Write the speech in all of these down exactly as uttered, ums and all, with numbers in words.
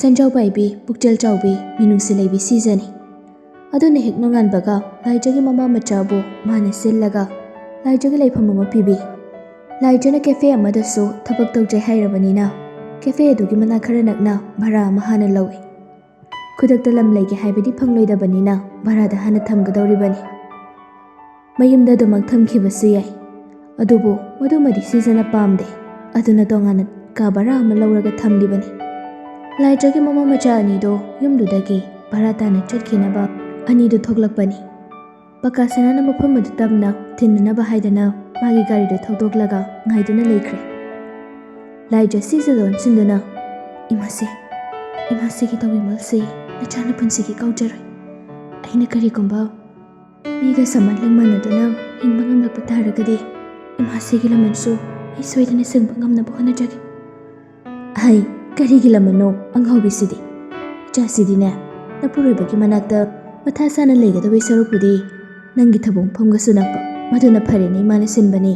ꯁꯦꯟꯖꯥꯎ ꯄꯥꯏꯕꯤ, ꯄꯨꯛꯆꯦꯜ ꯆꯥꯎꯕꯤ, ꯃꯤꯅꯨꯡꯁꯤ ꯂꯩꯕꯤ ꯁꯤꯖꯅꯤ꯫ ꯑꯗꯨꯅ ꯍꯦꯛ ꯅꯣꯡꯉꯥꯟꯕꯒ ꯂꯥꯏꯖꯒꯤ ꯃꯃꯥ ꯃꯆꯥꯕꯨ ꯃꯥꯅ ꯁꯤꯜꯂꯒ ꯂꯥꯏꯖꯒꯤ ꯂꯩꯐꯝ ꯑꯃ ꯄꯤꯕꯤ꯫ ꯂꯥꯏꯖꯅ ꯀꯦꯐꯦ ꯑꯃꯗꯁꯨ ꯊꯕꯛ ꯇꯧꯖꯩ ꯍꯥꯏꯔꯕꯅꯤꯅ, ꯀꯦꯐꯦ ꯑꯗꯨꯒꯤ ꯃꯅꯥꯛ ꯈꯔ ꯅꯛꯅ ꯚꯔꯥ ꯑꯃ ꯍꯥꯟꯅ ꯂꯧꯏ꯫ ꯈꯨꯗꯛꯇ ꯂꯝ ꯂꯩꯒꯦ ꯍꯥꯏꯕꯗꯤ ꯐꯪꯂꯣꯏꯗꯕꯅꯤꯅ, ꯚꯔꯥꯗ ꯍꯥꯟꯅ ꯊꯝꯒꯗꯧꯔꯤꯕꯅꯤ꯫ ꯃꯌꯨꯝꯗ ꯑꯗꯨꯃꯛ ꯊꯝꯈꯤꯕꯁꯨ ꯌꯥꯏ, ꯑꯗꯨꯕꯨ ꯃꯗꯨꯃꯗꯤ ꯁꯤꯖꯅ ꯄꯥꯝꯗꯦ꯫ ꯑꯗꯨꯅ ꯇꯣꯉꯥꯟꯅ ꯀꯥ ꯚꯔꯥ ꯑꯃ ꯂꯧꯔꯒ ꯊꯝꯂꯤꯕꯅꯤ꯫ ꯂꯥꯏꯖꯒꯤ ꯃꯃꯥ ꯃꯆꯥ ꯑꯅꯤꯗꯣ ꯌꯨꯝꯗꯨꯗꯒꯤ ꯚꯔꯥ ꯇꯥꯅ ꯆꯠꯈꯤꯅꯕ ꯑꯅꯤꯗꯨ ꯊꯣꯛꯂꯛꯄꯅꯤ꯫ ꯄꯀꯥ ꯁꯅꯥꯅ ꯃꯐꯝ ꯑꯗꯨ ꯇꯝꯅ ꯊꯤꯟꯅꯅꯕ ꯍꯥꯏꯗꯅ ꯃꯥꯒꯤ ꯒꯥꯔꯤꯗꯨ ꯊꯧꯗꯣꯛꯂꯒ ꯉꯥꯏꯗꯨꯅ ꯂꯩꯈ꯭ꯔꯦ꯫ ꯂꯥꯏꯖ ꯁꯤꯖꯗ ꯑꯣꯟꯁꯤꯟꯗꯨꯅ, "ꯏꯃꯥꯁꯦ, ꯏꯃꯥꯁꯤꯒꯤ ꯇꯧꯕꯤꯃꯜꯁꯦ ꯅꯆꯥꯅ ꯄꯨꯟꯁꯤꯒꯤ ꯀꯥꯎꯖꯔꯣꯏ꯫ ꯑꯩꯅ ꯀꯔꯤꯒꯨꯝꯕ ꯃꯤꯒ ꯁꯃꯥꯟ ꯂꯦꯡꯃꯥꯟꯅꯗꯨꯅ ꯍꯤꯡꯕ ꯉꯝꯂꯛꯄ ꯇꯥꯔꯒꯗꯤ, ꯏꯃꯥꯁꯤꯒꯤ ꯂꯃꯟꯁꯨ ꯑꯩ ꯁꯣꯏꯗꯅ ꯁꯤꯡꯕ ꯉꯝꯅꯕ ꯍꯣꯠꯅꯖꯒꯦ꯫" "ꯍꯩ, ꯀꯔꯤꯒꯤ ꯂꯃꯟꯅꯣ, ꯑꯉꯥꯎꯕꯤꯁꯤꯗꯤ? ꯏꯆꯥꯁꯤꯗꯤꯅꯦ, ꯅꯄꯨꯔꯣꯏꯕꯒꯤ ꯃꯅꯥꯛꯇ ꯃꯊꯥ ꯁꯥꯅ ꯂꯩꯒꯗꯕꯩ ꯁꯔꯨꯛꯄꯨꯗꯤ ꯅꯪꯒꯤ ꯊꯕꯛ ꯃꯐꯝꯒꯁꯨ ꯅꯛꯄ, ꯃꯗꯨꯅ ꯐꯔꯦꯅ ꯏꯃꯥꯅ ꯁꯤꯟꯕꯅꯤ꯫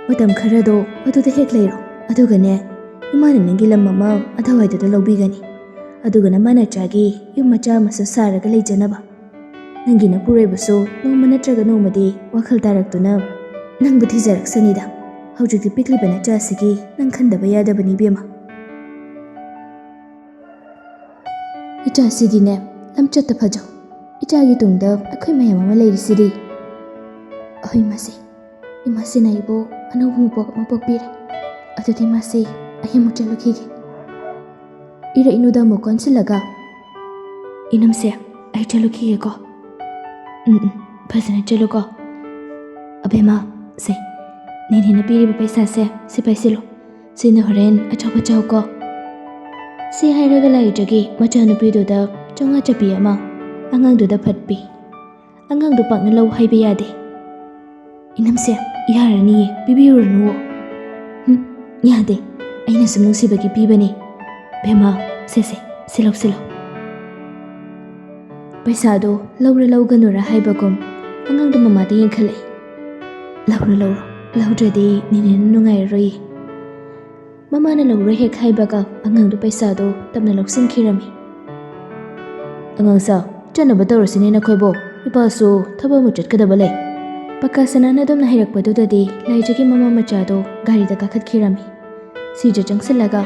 ꯃꯇꯝ ꯈꯔꯗꯣ ꯑꯗꯨꯗ ꯍꯦꯛ ꯂꯩꯔꯣ, ꯑꯗꯨꯒꯅꯦ, ꯏꯃꯥꯅ ꯅꯪꯒꯤ ꯂꯝ ꯑꯃ ꯑꯗꯨꯋꯥꯏꯗꯨꯗ ꯂꯧꯕꯤꯒꯅꯤ꯫ ꯑꯗꯨꯒ ꯅꯃꯥ ꯅꯆꯥꯒꯤ ꯌꯨꯝ ꯃꯆꯥ ꯑꯃꯁꯨ ꯁꯥꯔꯒ ꯂꯩꯖꯅꯕ꯫ ꯅꯪꯒꯤ ꯅꯄꯨꯔꯣꯏꯕꯁꯨ ꯅꯣꯡꯃ ꯅꯠꯇ꯭ꯔꯒ ꯅꯣꯡꯃꯗꯤ ꯋꯥꯈꯜ ꯇꯥꯔꯛꯇꯨꯅ ꯅꯪꯕꯨ ꯊꯤꯖꯔꯛꯁꯅꯤꯗ꯫ ꯍꯧꯖꯤꯛꯇꯤ ꯄꯤꯛꯂꯤꯕ ꯅꯆꯥꯁꯤꯒꯤ ꯅꯪ ꯈꯟꯗꯕ ꯌꯥꯗꯕꯅꯤ, ꯏꯕꯦꯝꯃ꯫ ꯏꯆꯥꯁꯤꯗꯤꯅꯦ, ꯂꯝꯆꯠꯇ ꯐꯖꯧ꯫ ꯏꯆꯥꯒꯤ ꯇꯨꯡꯗ ꯑꯩꯈꯣꯏ ꯃꯌꯥꯝ ꯑꯃ ꯂꯩꯔꯤꯁꯤꯗꯤ꯫" "ꯑꯍꯣꯏ, ꯃꯥꯁꯦ꯫ ꯏꯃꯥꯁꯤꯅ ꯑꯩꯕꯨ ꯑꯅꯧꯕ ꯃꯄꯣꯛ ꯑꯃ ꯄꯣꯛꯄꯤꯔꯦ꯫ ꯑꯗꯨꯗꯤ ꯃꯥꯁꯦ, ꯑꯩ ꯑꯃꯨꯛ ꯆꯠꯂꯨꯈꯤꯒꯦ꯫" ꯏꯔꯛꯏꯅꯨꯗ ꯑꯃꯨꯛ ꯀꯣꯟꯁꯤꯜꯂꯒ, "ꯏꯅꯝꯁꯦ, ꯑꯩ ꯆꯠꯂꯨꯈꯤꯒꯦꯀꯣ꯫" "ꯎꯝ, ꯎꯝ, ꯐꯖꯅ ꯆꯠꯂꯨꯀꯣ꯫ ꯑꯕꯦꯝꯃ, ꯁꯦ, ꯅꯦꯅꯦꯅ ꯄꯤꯔꯤꯕ ꯄꯩꯁꯥꯁꯦ, ꯁꯤ ꯄꯥꯏꯁꯤꯜꯂꯨ꯫ ꯁꯤꯅ ꯍꯣꯔꯦꯟ ꯑꯆꯥꯄꯣꯠ ꯆꯥꯎꯀꯣ꯫" ꯁꯤ ꯍꯥꯏꯔꯒ ꯂꯥꯏꯖꯒꯤ ꯃꯆꯥꯅꯨꯄꯤꯗꯨꯗ ꯆꯥꯝꯃꯉꯥ ꯆꯞꯄꯤ ꯑꯃ ꯑꯉꯥꯡꯗꯨꯗ ꯐꯠ ꯄꯤ꯫ ꯑꯉꯥꯡꯗꯨ ꯄꯥꯛꯅ ꯂꯧ ꯍꯥꯏꯕ ꯌꯥꯗꯦ꯫ "ꯏꯅꯝꯁꯦ, ꯌꯥꯔꯅꯤꯌꯦ, ꯄꯤꯕꯤꯔꯨꯔꯅꯨꯋꯣ꯫" "ꯍꯨꯝ, ꯌꯥꯗꯦ, ꯑꯩꯅ ꯁꯨꯝ ꯅꯨꯡꯁꯤꯕꯒꯤ ꯄꯤꯕꯅꯦ꯫ ꯕꯦꯝꯃ, ꯁꯦ, ꯁꯦ, ꯁꯤ ꯂꯧꯁꯤꯜꯂꯣ꯫" ꯄꯩꯁꯥꯗꯣ ꯂꯧꯔ ꯂꯧꯒꯅꯨꯔ ꯍꯥꯏꯕꯒꯨꯝ ꯑꯉꯥꯡꯗꯣ ꯃꯃꯥꯗ ꯌꯦꯡꯈꯠꯂꯛꯏ꯫ "ꯂꯧꯔꯣ, ꯂꯧꯔꯣ, ꯂꯧꯗ꯭ꯔꯗꯤ ꯅꯦꯅꯦꯅ ꯅꯨꯡꯉꯥꯏꯔꯔꯣꯏꯌꯦ꯫" ꯃꯃꯥꯅ ꯂꯧꯔꯣꯏ ꯍꯦꯛ ꯍꯥꯏꯕꯒ ꯑꯉꯥꯡꯗꯨ ꯄꯩꯁꯥꯗꯨ ꯇꯞꯅ ꯂꯧꯁꯤꯟꯈꯤꯔꯝꯃꯤ꯫ "ꯑꯉꯥꯡꯁꯥ, ꯆꯠꯅꯕ ꯇꯧꯔꯁꯤꯅꯦ ꯅꯈꯣꯏꯕꯣ, ꯏꯄꯥꯁꯨ ꯊꯕꯛ ꯑꯃ ꯆꯠꯀꯗꯕ ꯂꯩ"꯫ ꯄꯀꯥ ꯁꯅꯥꯅ ꯑꯗꯨꯝꯅ ꯍꯥꯏꯔꯛꯄꯗꯨꯗꯗꯤ ꯂꯥꯏꯖꯒꯤ ꯃꯃꯥ ꯃꯆꯥꯗꯣ ꯒꯥꯔꯤꯗ ꯀꯥꯈꯠꯈꯤꯔꯝꯃꯤ꯫ ꯁꯤꯖ ꯆꯪꯁꯤꯜꯂꯒ,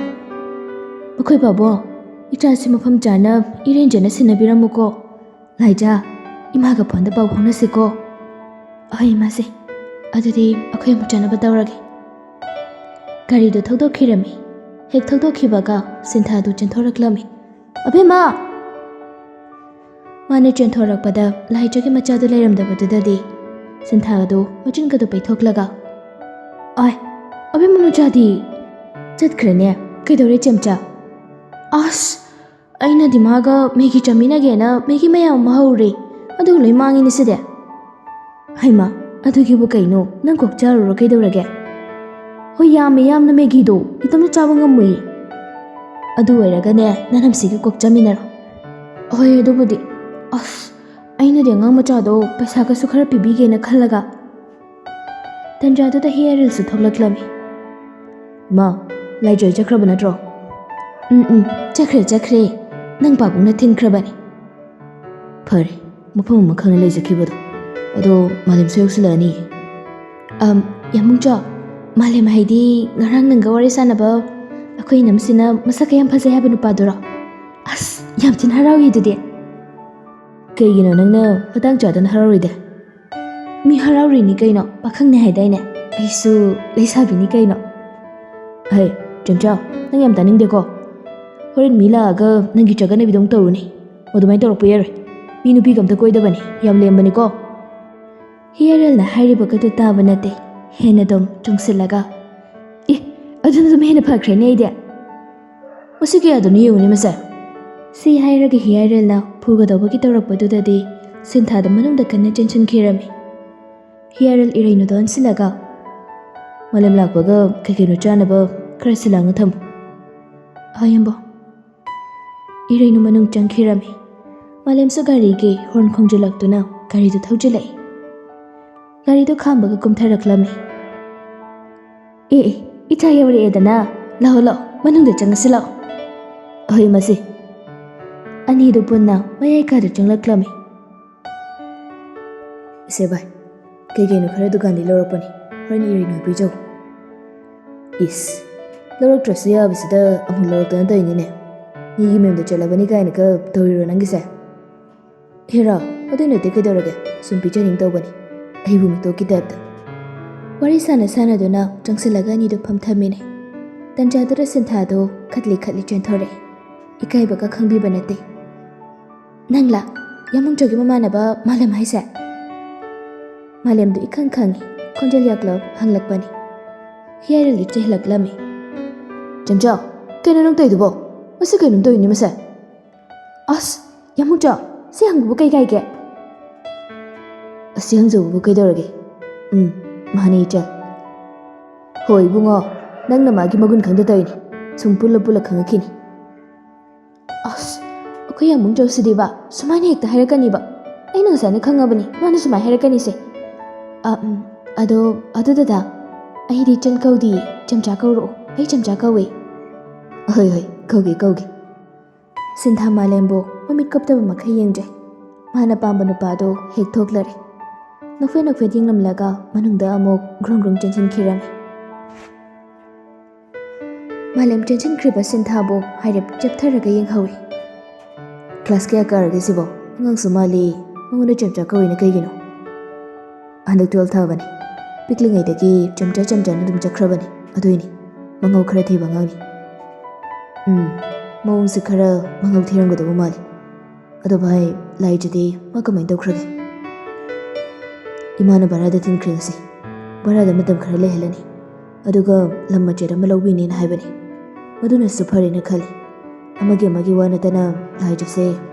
"ꯃꯈꯣꯏ ꯄꯥꯕꯣ, ꯏꯆꯥꯁꯤ ꯃꯐꯝ ꯆꯥꯅ ꯏꯔꯦꯟꯖꯅ ꯁꯤꯟꯅꯕꯤꯔꯝꯃꯨꯀꯣ꯫ ꯂꯥꯏꯖꯥ, ꯏꯃꯥꯒ ꯐꯣꯟꯗ ꯄꯥꯎ ꯐꯥꯎꯅꯁꯤꯀꯣ"꯫ "ꯑꯍꯣꯏ ꯏꯃꯥꯁꯦ, ꯑꯗꯨꯗꯤ ꯑꯩꯈꯣꯏ ꯑꯃꯨꯛ ꯆꯠꯅꯕ ꯇꯧꯔꯒꯦ"꯫ ꯒꯥꯔꯤꯗꯨ ꯊꯧꯗꯣꯛꯈꯤꯔꯝꯃꯤ꯫ ꯍꯦꯛ ꯊꯧꯗꯣꯛꯈꯤꯕꯒ ꯁꯤꯟꯊꯥꯗꯨ ꯆꯦꯟꯊꯣꯔꯛꯂꯝꯃꯤ꯫ "ꯑꯕꯦꯝꯃ!" ꯃꯥꯅ ꯆꯦꯟꯊꯣꯔꯛꯄꯗ ꯂꯥꯏꯖꯒꯤ ꯃꯆꯥꯗꯨ ꯂꯩꯔꯝꯗꯕꯗꯨꯗꯗꯤ ꯁꯤꯟꯊꯥꯗꯨ ꯃꯆꯤꯟꯒꯗꯨ ꯄꯩꯊꯣꯛꯂꯒ, "ꯑꯥꯏ, ꯑꯕꯦꯝꯃ ꯃꯆꯥꯗꯤ ꯆꯠꯈ꯭ꯔꯦꯅꯦ꯫ ꯀꯩꯗꯧꯔꯦ ꯆꯦꯝꯆꯥ?" "ꯑꯁ, ꯑꯩꯅꯗꯤ ꯃꯥꯒ ꯃꯦꯒꯤ ꯆꯥꯃꯤꯟꯅꯒꯦꯅ ꯃꯦꯒꯤ ꯃꯌꯥꯝ ꯑꯃ ꯍꯧꯔꯦ, ꯑꯗꯨꯒ ꯂꯣꯏ ꯃꯥꯡꯉꯤꯅꯦ ꯁꯤꯗꯤ"꯫ "ꯍꯩꯃꯥ, ꯑꯗꯨꯒꯤꯕꯨ ꯀꯩꯅꯣ? ꯅꯪ ꯀꯣꯛ ꯆꯥꯔꯨꯔꯣ, ꯀꯩꯗꯧꯔꯒꯦ?" "ꯍꯣꯏ, ꯌꯥꯝꯃꯦ ꯌꯥꯝꯅ ꯃꯦꯒꯤꯗꯣ, ꯏꯇꯣꯝꯇ ꯆꯥꯕ ꯉꯝꯃꯣꯏꯌꯦ"꯫ "ꯑꯗꯨ ꯑꯣꯏꯔꯒꯅꯦ, ꯅꯅꯝꯁꯤꯒ ꯀꯣꯛ ꯆꯥꯃꯤꯟꯅꯔꯣ"꯫ "ꯍꯣꯏ, ꯑꯗꯨꯕꯨꯗꯤ꯫ ꯑꯁ, ꯑꯩꯅꯗꯤ ꯑꯉꯥꯡ ꯃꯆꯥꯗꯣ ꯄꯩꯁꯥꯒꯁꯨ ꯈꯔ ꯄꯤꯕꯤꯒꯦꯅ ꯈꯜꯂꯒ"꯫ ꯇꯟꯖꯥꯗꯨꯗ ꯍꯤꯌꯥꯔꯦꯜꯁꯨ ꯊꯣꯛꯂꯛꯂꯝꯃꯤ꯫ "ꯏꯃꯥ, ꯂꯥꯏꯖꯣꯏ ꯆꯠꯈ꯭ꯔꯕ ꯅꯠꯇ꯭ꯔꯣ?" "ꯎꯝ, ꯎꯝ, ꯆꯠꯈ꯭ꯔꯦ, ꯆꯠꯈ꯭ꯔꯦ꯫ ꯅꯪ ꯄꯥꯕꯨꯡꯅ ꯊꯤꯟꯈ꯭ꯔꯕꯅꯤ"꯫ "ꯐꯔꯦ, ꯃꯐꯝ ꯑꯃ ꯈꯪꯅ ꯂꯩꯖꯈꯤꯕꯗꯣ꯫ ꯑꯗꯣ ꯃꯥꯂꯦꯝꯁꯨ ꯌꯧꯁꯤꯜꯂꯛꯑꯅꯤ"꯫ "ꯑꯝ, ꯌꯥꯝꯕꯨꯡꯆꯥ, ꯃꯥꯂꯦꯝ ꯍꯥꯏꯗꯤ ꯉꯔꯥꯡ ꯅꯪꯒ ꯋꯥꯔꯤ ꯁꯥꯟꯅꯕ ꯑꯩꯈꯣꯏ ꯏꯅꯝꯁꯤꯅ ꯃꯁꯛꯀ ꯌꯥꯝ ꯐꯖꯩ ꯍꯥꯏꯕ ꯅꯨꯄꯥꯗꯨꯔꯣ? ꯑꯁ, ꯌꯥꯝ ꯊꯤꯅ ꯍꯔꯥꯎꯏ ꯑꯗꯨꯗꯤ"꯫ "ꯀꯩꯒꯤꯅꯣ ꯅꯪꯅ ꯃꯇꯥꯡ ꯆꯥꯗꯅ ꯍꯔꯥꯎꯔꯤꯗꯤ?" "ꯃꯤ ꯍꯔꯥꯎꯔꯤꯅꯤ ꯀꯩꯅꯣ, ꯄꯥꯈꯪꯅꯦ ꯍꯥꯏꯗꯥꯏꯅꯦ? ꯑꯩꯁꯨ ꯂꯩꯁꯥꯕꯤꯅꯤ ꯀꯩꯅꯣ"꯫ "ꯍꯩ, ꯆꯦꯝꯆꯥ, ꯅꯪ ꯌꯥꯝ ꯇꯥꯅꯤꯡꯗꯦꯀꯣ꯫ ꯍꯣꯔꯦꯟ ꯃꯤ ꯂꯥꯛꯑꯒ ꯅꯪꯒꯤ ꯆꯒꯠꯅꯕꯤꯗꯣ ꯑꯃꯨꯛ ꯇꯧꯔꯨꯅꯤ꯫ ꯑꯗꯨꯃꯥꯏꯅ ꯇꯧꯔꯛꯄ ꯌꯥꯔꯣꯏ꯫ ꯃꯤ ꯅꯨꯄꯤꯒ ꯑꯝꯇ ꯀꯣꯏꯗꯕꯅꯤ, ꯌꯥꯝ ꯂꯦꯝꯕꯅꯤꯀꯣ"꯫ ꯍꯤꯌꯥꯔꯦꯜꯅ ꯍꯥꯏꯔꯤꯕꯒꯗꯨ ꯇꯥꯕ ꯅꯠꯇꯦ, ꯍꯦꯟꯅ ꯑꯗꯨꯝ ꯆꯨꯡꯁꯤꯜꯂꯒ, "ꯑꯦ, ꯑꯗꯨꯅ ꯑꯗꯨꯝ ꯍꯦꯟꯅ ꯐꯈ꯭ꯔꯦꯅꯦ ꯑꯩꯗꯤ꯫ ꯃꯁꯤ ꯀꯌꯥꯗꯅꯣ ꯌꯦꯡꯉꯨꯅꯦ ꯃꯁꯦ"꯫ ꯁꯤ ꯍꯥꯏꯔꯒ ꯍꯤꯌꯥꯔꯦꯜꯅ ꯐꯨꯒꯗꯧꯕꯒꯤ ꯇꯧꯔꯛꯄꯗꯨꯗꯗꯤ ꯁꯤꯟꯊꯥꯗ ꯃꯅꯨꯡꯗ ꯀꯟꯅ ꯆꯦꯟꯁꯤꯟꯈꯤꯔꯝꯃꯤ꯫ ꯍꯤꯌꯥꯔꯦꯜ ꯏꯔꯩꯅꯨꯗ ꯑꯣꯟꯁꯤꯜꯂꯒ, "ꯃꯥꯂꯦꯝ ꯂꯥꯛꯄꯒ ꯀꯩ ꯀꯩꯅꯣ ꯆꯥꯅꯕ ꯈꯔ ꯁꯤꯜꯂꯥꯡꯅ ꯊꯝꯃꯨ"꯫ "ꯍꯣꯏ, ꯌꯥꯝꯕꯣ"꯫ ꯏꯔꯩꯅꯨ ꯃꯅꯨꯡ ꯆꯪꯈꯤꯔꯝꯃꯤ꯫ ꯃꯥꯂꯦꯝꯁꯨ ꯒꯥꯔꯤꯒꯤ ꯍꯣꯔꯟ ꯈꯣꯡꯖꯤꯜꯂꯛꯇꯨꯅ ꯒꯥꯔꯤꯗꯨ ꯊꯧꯖꯤꯜꯂꯛꯏ꯫ ꯒꯥꯔꯤꯗꯨ ꯈꯥꯝꯕꯒ ꯀꯨꯝꯊꯔꯛꯂꯝꯃꯤ꯫ "ꯑꯦ, ꯑꯦ, ꯏꯆꯥ ꯌꯧꯔꯛꯑꯦꯗꯅ, ꯂꯥꯛꯑꯣ, ꯂꯥꯛꯑꯣ, ꯃꯅꯨꯡꯗ ꯆꯪꯉꯁꯤ, ꯂꯥꯛꯑꯣ꯫ ꯍꯣꯏ, ꯃꯁꯤ꯫ ꯑꯅꯤꯗꯨ ꯄꯨꯟꯅ ꯃꯌꯥꯏ ꯀꯥꯗ ꯆꯪꯂꯛꯂꯝꯃꯤ꯫ ꯏꯁꯦ ꯚꯥꯏ, ꯀꯩ ꯀꯩꯅꯣ ꯈꯔ ꯗꯨꯀꯥꯟꯗꯤ ꯂꯧꯔꯛꯄꯅꯤ, ꯍꯣꯔꯦꯟ ꯏꯔꯩ ꯉꯥꯛꯄꯤꯖꯧ꯫ ꯏꯁ, ꯂꯧꯔꯛꯇ꯭ꯔꯁꯨ ꯌꯥꯕꯁꯤꯗ ꯑꯃꯨꯛ ꯂꯧꯔꯛꯇꯅ ꯇꯧꯔꯤꯅꯤꯅꯦ꯫ ꯃꯤꯒꯤ ꯃꯌꯨꯝꯗ ꯆꯠꯂꯕꯅꯤ ꯀꯥꯏꯅꯒ ꯇꯧꯔꯤꯔꯣ ꯅꯪꯒꯤꯁꯦ? ꯍꯦꯔꯥ, ꯑꯗꯨ ꯅꯠꯇꯦ, ꯀꯩꯗꯧꯔꯒꯦ? ꯁꯨꯝ ꯄꯤꯖꯅꯤꯡ ꯇꯧꯕꯅꯤ, ꯑꯩꯕꯨ ꯃꯤꯇꯣꯛꯀꯤ ꯇꯥꯏꯞꯇ꯫ ꯋꯥꯔꯤ ꯁꯥꯟꯅ ꯁꯥꯟꯅꯗꯨꯅ ꯆꯪꯁꯤꯜꯂꯒ ꯑꯅꯤꯗꯨ ꯐꯝꯊꯃꯤꯅꯦ꯫ ꯇꯟꯖꯥꯗꯨꯗ ꯁꯤꯟꯊꯥꯗꯣ ꯈꯠꯂꯤ ꯈꯠꯂꯤ ꯆꯦꯟꯊꯣꯔꯛꯑꯦ꯫ ꯏꯀꯥꯏꯕꯒ ꯈꯪꯕꯤꯕ ꯅꯠꯇꯦ꯫ "ꯅꯪꯂꯥ ꯌꯥꯃꯨꯡꯆꯧꯒꯤ ꯃꯃꯥꯟꯅꯕ ꯃꯥꯂꯦꯝ ꯍꯥꯏꯁꯦ?" ꯃꯥꯂꯦꯝꯗꯨ ꯏꯈꯪ ꯈꯪꯉꯤ, ꯈꯣꯟꯖꯦꯜ ꯌꯥꯛꯂꯞ ꯍꯪꯂꯛꯄꯅꯤ꯫ ꯍꯤꯌꯥꯏꯔꯦꯜꯗꯨ ꯆꯦꯜꯂꯛꯂꯝꯃꯤ꯫ "ꯆꯦꯝꯆꯥ, ꯀꯩꯅꯣ ꯅꯪ ꯇꯧꯔꯤꯗꯨꯕꯣ? ꯃꯁꯤ ꯀꯩꯅꯣꯝ ꯇꯧꯔꯤꯅꯦ ꯃꯁꯦ꯫ ꯑꯁ, ꯌꯥꯃꯨꯡꯆꯧ, ꯁꯤ ꯍꯪꯕꯕꯨ ꯀꯩ ꯀꯥꯏꯒꯦ?" "ꯑꯁꯤ ꯍꯪꯖꯕꯕꯨ ꯀꯩꯗꯧꯔꯒꯦ? ꯎꯝ, ꯃꯥꯅꯦ ꯏꯆꯜ꯫ ꯍꯣꯏ ꯏꯕꯨꯡꯉꯣ, ꯅꯪꯅ ꯃꯥꯒꯤ ꯃꯒꯨꯟ ꯈꯪꯗ ꯇꯧꯔꯤꯅꯤ꯫ ꯁꯨꯝ ꯄꯨꯜꯂ ꯄꯨꯜꯂ ꯈꯪꯉꯛꯈꯤꯅꯤ꯫" ꯑꯁ, ꯑꯩꯈꯣꯏ ꯌꯥꯃꯨꯡꯆꯧꯁꯤꯗꯤꯕ ꯁꯨꯃꯥꯏꯅ ꯍꯦꯛꯇ ꯍꯥꯏꯔꯛꯀꯅꯤꯕ꯫ ꯑꯩꯅ ꯉꯁꯥꯏꯅ ꯈꯪꯉꯕꯅꯤ ꯃꯥꯅ ꯁꯨꯃꯥꯏꯅ ꯍꯥꯏꯔꯛꯀꯅꯤꯁꯦ꯫ "ꯑ, ꯎꯝ, ꯑꯗꯣ, ꯑꯗꯨ ꯗꯗꯥ, ꯑꯩꯗꯤ ꯏꯆꯟ ꯀꯧꯗꯤꯌꯦ, ꯆꯦꯝꯆꯥ ꯀꯧꯔꯛꯑꯣ꯫ ꯑꯩ ꯆꯦꯝꯆꯥ ꯀꯧꯋꯦ꯫" "ꯍꯣꯏ, ꯍꯣꯏ, ꯀꯧꯒꯦ, ꯀꯧꯒꯦ꯫" ꯁꯤꯟꯊꯥ ꯃꯥꯂꯦꯝꯕꯨ ꯃꯃꯤꯠ ꯀꯞꯇꯕ ꯃꯈꯩ ꯌꯦꯡꯖꯩ꯫ ꯃꯥꯅ ꯄꯥꯝꯕ ꯅꯨꯄꯥꯗꯣ ꯍꯦꯛ ꯊꯣꯛꯂꯔꯦ꯫ ꯅꯣꯛꯐꯦꯠ ꯅꯣꯛꯐꯦꯠ ꯌꯦꯡꯂꯝꯂꯒ ꯃꯅꯨꯡꯗ ꯑꯃꯨꯛ ꯒ꯭ꯔꯨꯝ ꯒ꯭ꯔꯨꯝ ꯆꯦꯟꯁꯤꯟꯈꯤꯔꯝꯃꯤ꯫ ꯃꯥꯂꯦꯝ ꯆꯦꯟꯁꯤꯟꯈ꯭ꯔꯤꯕ ꯁꯤꯟꯊꯥꯕꯨ ꯍꯥꯏꯔꯞ ꯆꯦꯞꯊꯔꯒ ꯌꯦꯡꯍꯧꯏ꯫ "ꯀ꯭ꯂꯥꯁ ꯀꯌꯥ ꯀꯥꯔꯒꯦ ꯁꯤꯕꯣ? ꯑꯉꯥꯡꯁꯨ ꯃꯥꯜꯂꯤ꯫ ꯃꯉꯣꯟꯗ ꯆꯦꯝꯆꯥ ꯀꯧꯏꯅ ꯀꯩꯒꯤꯅꯣ?" "ꯍꯟꯗꯛ ꯇꯨꯋꯦꯜꯐ ꯊꯥꯕꯅꯤ꯫ ꯄꯤꯛꯂꯤꯉꯩꯗꯒꯤ ꯆꯦꯝꯆꯥ ꯆꯦꯝꯆꯥꯅ ꯑꯗꯨꯝ ꯆꯠꯈ꯭ꯔꯕꯅꯤ꯫ ꯑꯗꯨꯏꯅꯤ꯫ ꯃꯉꯧ ꯈꯔ ꯊꯤꯕ ꯑꯉꯥꯡꯅꯤ꯫" "ꯎꯝ, ꯃꯑꯣꯡꯁꯦ ꯈꯔ ꯃꯉꯧ ꯊꯤꯔꯝꯒꯗꯕ ꯃꯥꯜꯂꯤ꯫ ꯑꯗꯣ ꯚꯥꯏ, ꯂꯥꯏꯖꯗꯤ ꯃꯥ ꯀꯃꯥꯏꯅ ꯇꯧꯈ꯭ꯔꯒꯦ?" "ꯏꯃꯥꯅ ꯚꯔꯥꯗ ꯊꯤꯟꯈ꯭ꯔꯦ ꯉꯁꯤ꯫ ꯚꯔꯥꯗ ꯃꯇꯝ ꯈꯔ ꯂꯩꯍꯜꯂꯅꯤ꯫ ꯑꯗꯨꯒ ꯂꯝ ꯃꯆꯦꯠ ꯑꯃ ꯂꯧꯕꯤꯅꯦꯅ ꯍꯥꯏꯕꯅꯤ꯫ ꯃꯗꯨꯅꯁꯨ ꯐꯔꯦꯅ ꯈꯜꯂꯤ꯫ ꯑꯃꯒꯤ ꯑꯃꯒꯤ ꯋꯥ ꯅꯠꯇꯅ ꯂꯥꯏꯖꯁꯦ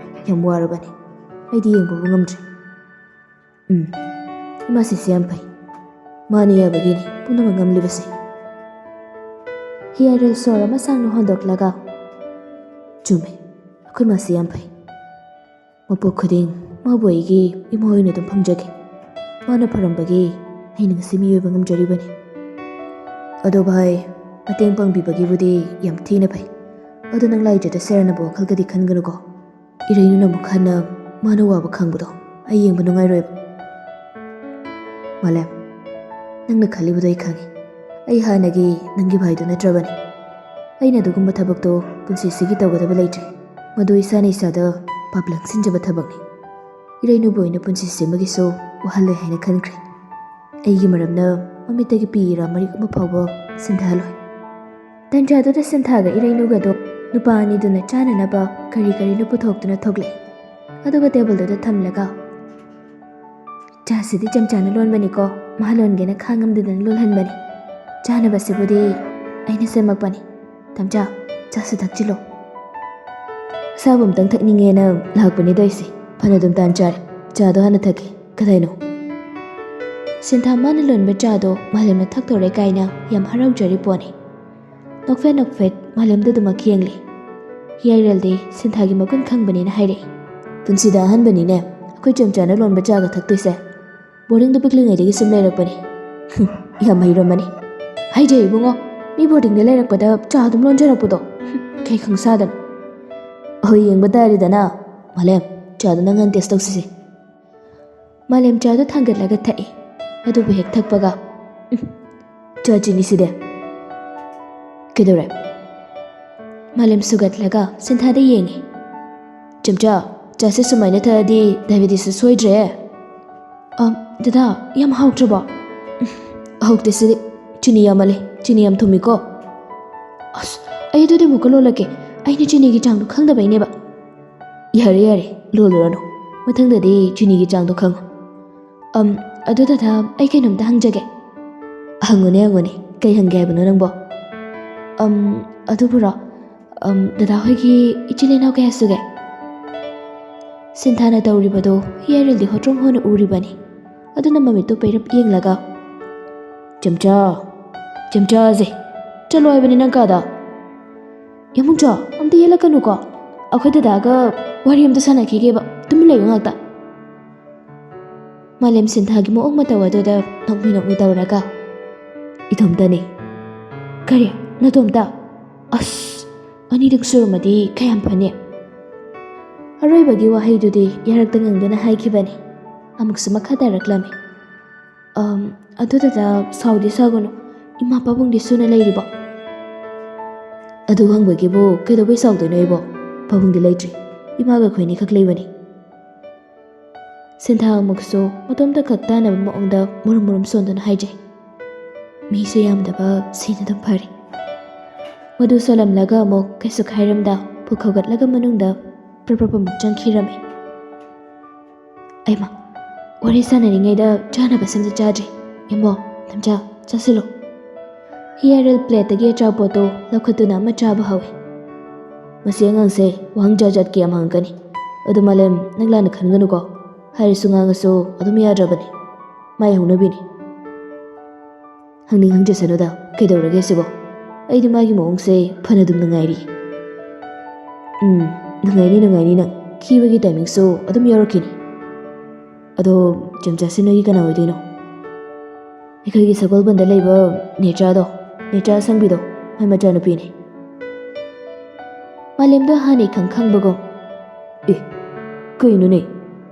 ꯌꯥꯝ ꯋꯥꯔꯕꯅꯤ꯫ ꯑꯩꯗꯤ ꯌꯦꯡꯕꯕꯨ ꯉꯝꯗ꯭ꯔꯦ꯫" "ꯎꯝ, ꯏꯃꯥꯁꯤꯁꯨ ꯌꯥꯝ ꯐꯩ꯫ ꯃꯥꯅ ꯌꯥꯕꯒꯤꯅꯤ ꯄꯨꯝꯅꯃꯛ ꯉꯝꯂꯤꯕꯁꯦ꯫" ꯍꯤꯌꯥꯔꯦꯜ ꯁꯣꯔ ꯑꯃ ꯁꯥꯡꯅ ꯍꯣꯟꯗꯣꯛꯂꯒ, "ꯆꯨꯝꯃꯦ, ꯑꯩꯈꯣꯏ ꯃꯥꯁꯤ ꯌꯥꯝ ꯐꯩ꯫ ꯃꯄꯣꯛ ꯈꯨꯗꯤꯡ ꯃꯥꯕꯨ ꯑꯩꯒꯤ ꯏꯃꯥ ꯑꯣꯏꯅ ꯑꯗꯨꯝ ꯐꯪꯖꯒꯦ꯫ ꯃꯥꯅ ꯐꯔꯝꯕꯒꯤ ꯑꯩꯅ ꯉꯁꯤ ꯃꯤꯑꯣꯏꯕ ꯉꯝꯖꯔꯤꯕꯅꯤ꯫ ꯑꯗꯣ ꯚꯥꯏ, ꯃꯇꯦꯡ ꯄꯥꯡꯕꯤꯕꯒꯤꯕꯨꯗꯤ ꯌꯥꯝ ꯊꯤꯅ ꯐꯩ꯫ ꯑꯗꯣ ꯅꯪ ꯂꯥꯏꯖꯗ ꯁꯦꯔꯥꯟꯅꯕ ꯋꯥꯈꯜꯒꯗꯤ ꯈꯟꯒꯅꯨꯀꯣ꯫ ꯏꯔꯩꯅꯨꯅ ꯑꯃꯨꯛ ꯍꯟꯅ ꯃꯥꯅ ꯋꯥꯕ ꯈꯪꯕꯗꯣ ꯑꯩ ꯌꯦꯡꯕ ꯅꯨꯡꯉꯥꯏꯔꯣꯏꯕ꯫ ꯃꯥꯂꯦꯝ, ꯅꯪꯅ ꯈꯜꯂꯤꯕꯗꯣ ꯑꯩ ꯈꯪꯉꯤ꯫ ꯑꯩ ꯍꯥꯟꯅꯒꯤ ꯅꯪꯒꯤ ꯚꯥꯏꯗꯨ ꯅꯠꯇ꯭ꯔꯕꯅꯤ꯫ ꯑꯩꯅ ꯑꯗꯨꯒꯨꯝꯕ ꯊꯕꯛꯇꯣ ꯄꯨꯟꯁꯤꯁꯤꯒꯤ ꯇꯧꯒꯗꯕ ꯂꯩꯇ꯭ꯔꯦ꯫ ꯃꯗꯨ ꯏꯁꯥꯅ ꯏꯁꯥꯗ ꯄꯥꯞ ꯂꯪꯁꯤꯟꯖꯕ ꯊꯕꯛꯅꯤ꯫ ꯏꯔꯩꯅꯨꯕꯨ ꯑꯩꯅ ꯄꯨꯟꯁꯤꯁꯤꯃꯒꯤꯁꯨ ꯋꯥꯍꯜꯂꯣꯏ ꯍꯥꯏꯅ ꯈꯟꯈ꯭ꯔꯦ꯫ ꯑꯩꯒꯤ ꯃꯔꯝꯅ ꯃꯃꯤꯠꯇꯒꯤ ꯄꯤ ꯏꯔꯥ ꯃꯔꯤꯛ ꯑꯃ ꯐꯥꯎꯕ ꯁꯤꯟꯊꯍꯜꯂꯣꯏ꯫ ꯇꯟꯖꯥꯗꯨꯗ ꯁꯤꯟꯊꯥꯒ ꯏꯔꯩꯅꯨꯒꯗꯣ ꯅꯨꯄꯥ ꯑꯅꯤꯗꯨꯅ ꯆꯥꯅꯅꯕ ꯀꯔꯤ ꯀꯔꯤꯅꯣ ꯄꯨꯊꯣꯛꯇꯨꯅ ꯊꯣꯛꯂꯛꯏ꯫ ꯑꯗꯨꯒ ꯇꯦꯕꯜꯗꯨꯗ ꯊꯝꯂꯒ, "ꯆꯥꯁꯤꯗꯤ ꯆꯝꯆꯥꯅ ꯂꯣꯟꯕꯅꯤꯀꯣ, ꯃꯥ ꯂꯣꯟꯒꯦꯅ ꯈꯥꯡꯉꯝꯗꯗꯅ ꯂꯣꯜꯍꯟꯕꯅꯤ꯫ ꯆꯥꯅꯕꯁꯤꯕꯨꯗꯤ ꯑꯩꯅ ꯁꯦꯝꯃꯛꯄꯅꯤ꯫ ꯇꯝꯆꯥ, ꯆꯥꯁꯨ ꯊꯛꯆꯤꯜꯂꯣ꯫ ꯑꯁꯥꯕ ꯑꯝꯇꯪ ꯊꯛꯅꯤꯡꯉꯦꯅ ꯂꯥꯛꯄꯅꯤꯗ ꯑꯩꯁꯦ꯫ ꯐꯅ ꯑꯗꯨꯝ ꯇꯥꯟ ꯆꯥꯔꯦ꯫ ꯆꯥꯗꯣ ꯍꯥꯟꯅ ꯊꯛꯀꯦ꯫ ꯀꯗꯥꯏꯅꯣ?" ꯁꯤꯟꯊꯥ ꯃꯥꯅ ꯂꯣꯟꯕ ꯆꯥꯗꯣ ꯃꯥꯂꯦꯝꯅ ꯊꯛꯇꯧꯔꯦ ꯀꯥꯏꯅ ꯌꯥꯝ ꯍꯔꯥꯎꯖꯔꯤ ꯄꯣꯠꯅꯤ꯫ ꯅꯣꯛꯐꯦꯠ ꯅꯣꯛꯐꯦꯠ ꯃꯥꯂꯦꯝꯗ ꯑꯗꯨꯃꯛ ꯌꯦꯡꯂꯤ꯫ ꯍꯤꯌꯥꯏꯔꯦꯜꯗꯤ ꯁꯤꯟꯊꯥꯒꯤ ꯃꯒꯨꯟ ꯈꯪꯕꯅꯤꯅ ꯍꯥꯏꯔꯛꯏ꯫ "ꯄꯨꯟꯁꯤꯗ ꯑꯍꯥꯟꯕꯅꯤꯅꯦ ꯑꯩꯈꯣꯏ ꯆꯝꯆꯥꯅ ꯂꯣꯟꯕ ꯆꯥꯒ ꯊꯛꯇꯣꯏꯁꯦ꯫ ꯕꯣꯔꯗꯤꯡꯗ ꯄꯤꯛꯂꯤꯉꯩꯗꯒꯤ ꯁꯨꯝ ꯂꯩꯔꯛꯄꯅꯤ꯫" "ꯌꯥꯝ ꯍꯩꯔꯝꯃꯅꯤ꯫ ꯍꯩꯖꯩ ꯏꯕꯨꯡꯉꯣ, ꯃꯤ ꯕꯣꯔꯗꯤꯡꯗ ꯂꯩꯔꯛꯄꯗ ꯆꯥ ꯑꯗꯨꯝ ꯂꯣꯟꯖꯔꯛꯄꯗꯣ꯫ ꯀꯩ ꯈꯪꯁꯥꯗꯅ?" "ꯑꯍꯣꯏ, ꯌꯦꯡꯕ ꯇꯥꯔꯦꯗꯅ꯫ ꯃꯥꯂꯦꯝ, ꯆꯥꯗꯣ ꯅꯪ ꯍꯥꯟꯅ ꯇꯦꯁ ꯇꯧꯁꯤꯁꯦ꯫" ꯃꯥꯂꯦꯝ ꯆꯥꯗꯨ ꯊꯥꯡꯒꯠꯂꯒ ꯊꯛꯏ꯫ ꯑꯗꯨꯕꯨ ꯍꯦꯛ ꯊꯛꯄꯒ, "ꯎꯝ, ꯆꯥ ꯆꯤꯅꯤꯁꯤꯗꯤ?" "ꯀꯩꯗꯧꯔꯦ?" ꯃꯥꯂꯦꯝ ꯁꯨꯒꯠꯂꯒ ꯁꯤꯟꯊꯥꯗ ꯌꯦꯡꯉꯤ꯫ "ꯆꯝꯆꯥ, ꯆꯥꯁꯦ ꯁꯨꯃꯥꯏꯅ ꯊꯛꯑꯗꯤ ꯗꯥꯏꯕꯦꯇꯤꯁꯁꯨ ꯁꯣꯏꯗ꯭ꯔꯦ꯫" "ꯑ, ꯗꯗꯥ, ꯌꯥꯝ ꯍꯥꯎꯇ꯭ꯔꯕꯣ?" "ꯎꯝ, ꯍꯥꯎꯇꯦ ꯁꯤꯗꯤ꯫ ꯆꯤꯅꯤ ꯌꯥꯝꯃꯜꯂꯦ꯫ ꯆꯤꯅꯤ ꯌꯥꯝ ꯊꯨꯝꯃꯤꯀꯣ꯫" "ꯑꯁ, ꯑꯩ ꯑꯗꯨꯗꯤ ꯑꯃꯨꯛꯀ ꯂꯣꯜꯂꯛꯀꯦ꯫ ꯑꯩꯅ ꯆꯤꯅꯤꯒꯤ ꯆꯥꯡꯗꯣ ꯈꯪꯗꯕꯩꯅꯦꯕ꯫" "ꯌꯥꯔꯦ, ꯌꯥꯔꯦ, ꯂꯣꯜꯂꯨꯔꯅꯨ꯫ ꯃꯊꯪꯗꯗꯤ ꯆꯤꯅꯤꯒꯤ ꯆꯥꯡꯗꯣ ꯈꯪꯉꯨ꯫ ꯑꯝ, ꯑꯗꯨ ꯗꯗꯥ, ꯑꯩ ꯀꯩꯅꯣꯝꯇ ꯍꯪꯖꯒꯦ꯫" "ꯍꯪꯉꯨꯅꯦ, ꯍꯪꯉꯨꯅꯦ꯫ ꯀꯩ ꯍꯪꯒꯦ ꯍꯥꯏꯕꯅꯣ ꯅꯪꯕꯣ?" "ꯑꯝ, ꯑꯗꯨꯕꯨꯔꯣ, ꯑꯝ, ꯗꯗꯥ ꯍꯣꯏꯒꯤ ꯏꯆꯤꯜ ꯏꯅꯥꯎ ꯀꯌꯥ ꯁꯨꯒꯦ?" ꯁꯤꯟꯊꯥꯅ ꯇꯧꯔꯤꯕꯗꯣ ꯍꯤꯌꯥꯏꯔꯦꯜꯗꯤ ꯍꯣꯇ꯭ꯔꯣꯡ ꯍꯣꯅ ꯎꯔꯤꯕꯅꯤ꯫ ꯑꯗꯨꯅ ꯃꯃꯤꯠꯇꯨ ꯄꯩꯔꯞ ꯌꯦꯡꯂꯒ, "ꯆꯦꯝꯆꯥ, ꯆꯦꯝꯆꯥꯁꯦ, ꯆꯠꯂꯣ ꯍꯥꯏꯕꯅꯤ ꯅꯪ ꯀꯥꯗ꯫" "ꯌꯥꯃꯨꯡꯆꯥ, ꯑꯝꯇ ꯌꯦꯠꯂꯛꯀꯅꯨꯀꯣ꯫ ꯑꯩꯈꯣꯏ ꯗꯗꯥꯒ ꯋꯥꯔꯤ ꯑꯝꯇ ꯁꯥꯟꯅꯈꯤꯒꯦꯕ꯫ ꯇꯨꯃꯤꯟ ꯂꯩꯌꯨ ꯉꯥꯛꯇ꯫" ꯃꯥꯂꯦꯝ ꯁꯤꯟꯊꯥꯒꯤ ꯃꯑꯣꯡ ꯃꯇꯧ ꯑꯗꯨꯗ ꯅꯣꯛꯃꯤ ꯅꯣꯛꯃꯤ ꯇꯧꯔꯒ, "ꯏꯇꯣꯝꯇꯅꯤ꯫" "ꯀꯔꯤ? ꯅꯇꯣꯝꯇ? ꯑꯁ, ꯑꯅꯤꯔꯛ ꯁꯨꯔꯝꯃꯗꯤ ꯀꯌꯥꯝ ꯐꯅꯤ?" ꯑꯔꯣꯏꯕꯒꯤ ꯋꯥꯍꯩꯗꯨꯗꯤ ꯌꯥꯔꯛꯇ ꯉꯪꯗꯨꯅ ꯍꯥꯏꯈꯤꯕꯅꯤ꯫ ꯑꯃꯨꯛꯁꯨ ꯃꯈꯥ ꯇꯥꯔꯛꯂꯝꯃꯤ꯫ "ꯑꯝ, ꯑꯗꯨꯗꯨꯗ ꯁꯥꯎꯗꯤ ꯁꯥꯎꯒꯅꯨ, ꯏꯃꯥ ꯄꯥꯕꯨꯡꯗꯤ ꯁꯨꯅ ꯂꯩꯔꯤꯕꯣ?" "ꯑꯗꯨ ꯍꯪꯕꯒꯤꯕꯨ ꯀꯩꯗꯧꯕꯩ ꯁꯥꯎꯗꯣꯏꯅꯣ ꯑꯩꯕꯣ? ꯄꯥꯕꯨꯡꯗꯤ ꯂꯩꯇ꯭ꯔꯤ, ꯏꯃꯥꯒ ꯑꯩꯈꯣꯏꯅꯤ ꯈꯛ ꯂꯩꯕꯅꯤ꯫" ꯁꯤꯟꯊꯥ ꯑꯃꯨꯛꯁꯨ ꯃꯇꯣꯝꯇ ꯈꯛ ꯇꯥꯅꯕ ꯃꯑꯣꯡꯗ ꯃꯨꯔꯨꯝ ꯃꯨꯔꯨꯝ ꯁꯣꯟꯗꯨꯅ ꯍꯥꯏꯖꯩ꯫ "ꯃꯤꯁꯨ ꯌꯥꯝꯗꯕ ꯁꯤꯅ ꯑꯗꯨꯝ ꯐꯔꯦ꯫" ꯃꯗꯨ ꯁꯣꯜꯂꯝꯂꯒ ꯑꯃꯨꯛ ꯀꯩꯁꯨ ꯈꯥꯏꯔꯝꯗ ꯄꯨꯛ ꯍꯧꯒꯠꯂꯒ ꯃꯅꯨꯡꯗ ꯄ꯭ꯔꯞ ꯄ꯭ꯔꯞ ꯑꯃꯨꯛ ꯆꯪꯈꯤꯔꯝꯃꯤ꯫ ꯑꯩꯃ, ꯋꯥꯔꯤ ꯁꯥꯟꯅꯔꯤꯉꯩꯗ ꯆꯥꯅꯕ ꯁꯦꯝꯖ ꯆꯥꯗ꯭ꯔꯤ꯫ ꯏꯃꯣ, ꯅꯝꯖꯥ, ꯆꯥꯁꯤꯜꯂꯨ꯫ ꯍꯤꯌꯥꯔꯦꯜ ꯄ꯭ꯂꯦꯠꯇꯒꯤ ꯑꯆꯥꯄꯣꯠꯇꯨ ꯂꯧꯈꯠꯇꯨꯅ ꯑꯃ ꯆꯥꯕ ꯍꯧꯏ꯫ "ꯃꯁꯤ ꯑꯉꯥꯡꯁꯦ ꯋꯥꯍꯪ ꯖꯥꯠ ꯖꯥꯠꯀꯤ ꯌꯥꯝ ꯍꯪꯉꯛꯀꯅꯤ꯫ ꯑꯗꯨ ꯃꯥꯂꯦꯝ, ꯅꯪ ꯂꯥꯟꯅ ꯈꯟꯒꯅꯨꯀꯣ꯫ ꯍꯥꯏꯔꯁꯨ ꯉꯥꯡꯉꯁꯨ ꯑꯗꯨꯝ ꯌꯥꯗ꯭ꯔꯕꯅꯤ꯫ ꯃꯥꯏ ꯍꯧꯅꯕꯤꯅꯤ꯫" "ꯍꯪꯅꯤꯡ ꯍꯪꯖꯁꯅꯨꯗ, ꯀꯩꯗꯧꯔꯒꯦ ꯁꯤꯕꯣ? ꯑꯩꯗꯤ ꯃꯥꯒꯤ ꯃꯑꯣꯡꯁꯦ ꯐꯅ ꯑꯗꯨꯝ ꯅꯨꯡꯉꯥꯏꯔꯤ꯫" "ꯎꯝ, ꯅꯨꯡꯉꯥꯏꯅꯤ, ꯅꯨꯡꯉꯥꯏꯅꯤ ꯅꯪ꯫ ꯈꯤꯕꯒꯤ ꯇꯥꯏꯃꯤꯡꯁꯨ ꯑꯗꯨꯝ ꯌꯥꯎꯔꯛꯈꯤꯅꯤ꯫ ꯑꯗꯣ, ꯆꯝꯆꯥꯁꯤ ꯅꯣꯏꯒꯤ ꯀꯅꯥ ꯑꯣꯏꯗꯣꯏꯅꯣ?" "ꯑꯩꯈꯣꯏꯒꯤ ꯁꯒꯣꯜꯕꯟꯗ ꯂꯩꯕ ꯅꯦꯆꯥꯗꯣ, ꯅꯦꯆꯥ ꯑꯁꯪꯕꯤꯗꯣ, ꯃꯥꯏ ꯃꯆꯥꯅꯨꯄꯤꯅꯤ꯫" ꯃꯥꯂꯦꯝꯗꯣ ꯍꯥꯟꯅ ꯏꯈꯪ ꯈꯪꯕꯒꯨꯝ꯫ "ꯑꯦ, ꯀꯩꯅꯣꯅꯦ?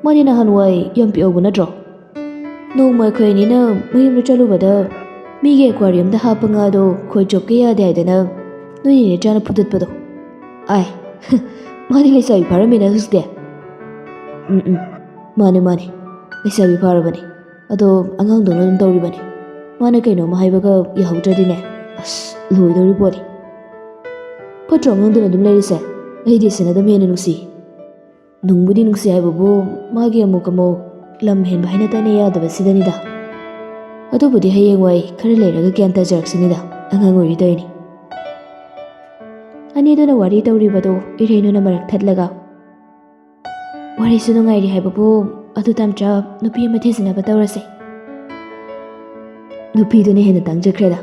ꯃꯥꯗꯤ ꯅꯍꯥꯟꯋꯥꯏ ꯌꯥꯝ ꯄꯤꯛꯍꯧꯕ ꯅꯠꯇ꯭ꯔꯣ? ꯅꯣꯡꯃ ꯑꯩꯈꯣꯏ ꯑꯅꯤꯅ ꯃꯌꯨꯝꯗ ꯆꯠꯂꯨꯕꯗ ꯃꯤꯒꯤ ꯑꯦꯀ꯭ꯋꯥꯔꯤꯌꯝꯗ ꯍꯥꯞꯄ ꯉꯥꯗꯣ ꯈꯣꯏ ꯆꯣꯞꯀꯦ ꯌꯥꯗꯦ ꯍꯥꯏꯗꯅ ꯅꯣꯏ ꯅꯦꯆꯥꯅ ꯐꯨꯗꯠꯄꯗꯣ꯫ ꯑꯥꯏ, ꯃꯥꯗꯤ ꯂꯩꯁꯥꯕꯤ ꯐꯥꯔꯝꯃꯦꯅ ꯍꯧꯖꯤꯛꯇꯤ꯫" "ꯎꯝ, ꯎꯝ, ꯃꯥꯅꯦ, ꯃꯥꯅꯦ, ꯂꯩꯁꯥꯕꯤ ꯐꯥꯔꯕꯅꯦ꯫ ꯑꯗꯣ ꯑꯉꯥꯡꯗꯧꯅ ꯑꯗꯨꯝ ꯇꯧꯔꯤꯕꯅꯦ꯫ ꯃꯥꯅ ꯀꯩꯅꯣꯝꯃ ꯍꯥꯏꯕꯒ ꯌꯥꯍꯧꯗ꯭ꯔꯗꯤꯅꯦ, ꯑꯁ, ꯂꯣꯏꯗꯧꯔꯤ ꯄꯣꯠꯅꯤ꯫ ꯐꯠꯇ꯭ꯔꯣ ꯑꯉꯥꯡꯗꯨꯅ ꯑꯗꯨꯝ ꯂꯩꯔꯤꯁꯦ? ꯑꯩꯗꯤ ꯁꯤꯅ ꯑꯗꯨꯝ ꯍꯦꯟꯅ ꯅꯨꯡꯁꯤ꯫" "ꯅꯨꯡꯕꯨꯗꯤ ꯅꯨꯡꯁꯤ ꯍꯥꯏꯕꯕꯨ ꯃꯥꯒꯤ ꯑꯃꯨꯛ ꯑꯃꯨꯛ ꯂꯝ ꯍꯦꯟꯕ ꯍꯥꯏꯅ ꯇꯥꯏꯅ ꯌꯥꯗꯕꯁꯤꯗꯅꯤꯗ꯫ ꯑꯗꯨꯕꯨꯗꯤ ꯍꯌꯦꯡꯋꯥꯏ ꯈꯔ ꯂꯩꯔꯒ ꯒ꯭ꯌꯥꯟ ꯇꯥꯖꯔꯛꯁꯅꯤꯗ, ꯑꯉꯥꯡ ꯑꯣꯏꯔꯤ ꯇꯧꯔꯤꯅꯤ꯫" ꯑꯅꯤꯗꯨꯅ ꯋꯥꯔꯤ ꯇꯧꯔꯤꯕꯗꯨ ꯏꯔꯩꯅꯨꯅ ꯃꯔꯛ ꯊꯠꯂꯒ, "ꯋꯥꯔꯤꯁꯨ ꯅꯨꯡꯉꯥꯏꯔꯤ ꯍꯥꯏꯕꯕꯨ, ꯑꯗꯨ ꯇꯥꯝꯆꯥ, ꯅꯨꯄꯤ ꯑꯃ ꯊꯤꯖꯤꯟꯅꯕ ꯇꯧꯔꯁꯦ꯫" "ꯅꯨꯄꯤꯗꯨꯅ ꯍꯦꯟꯅ ꯇꯥꯡꯖꯈ꯭ꯔꯦꯗ꯫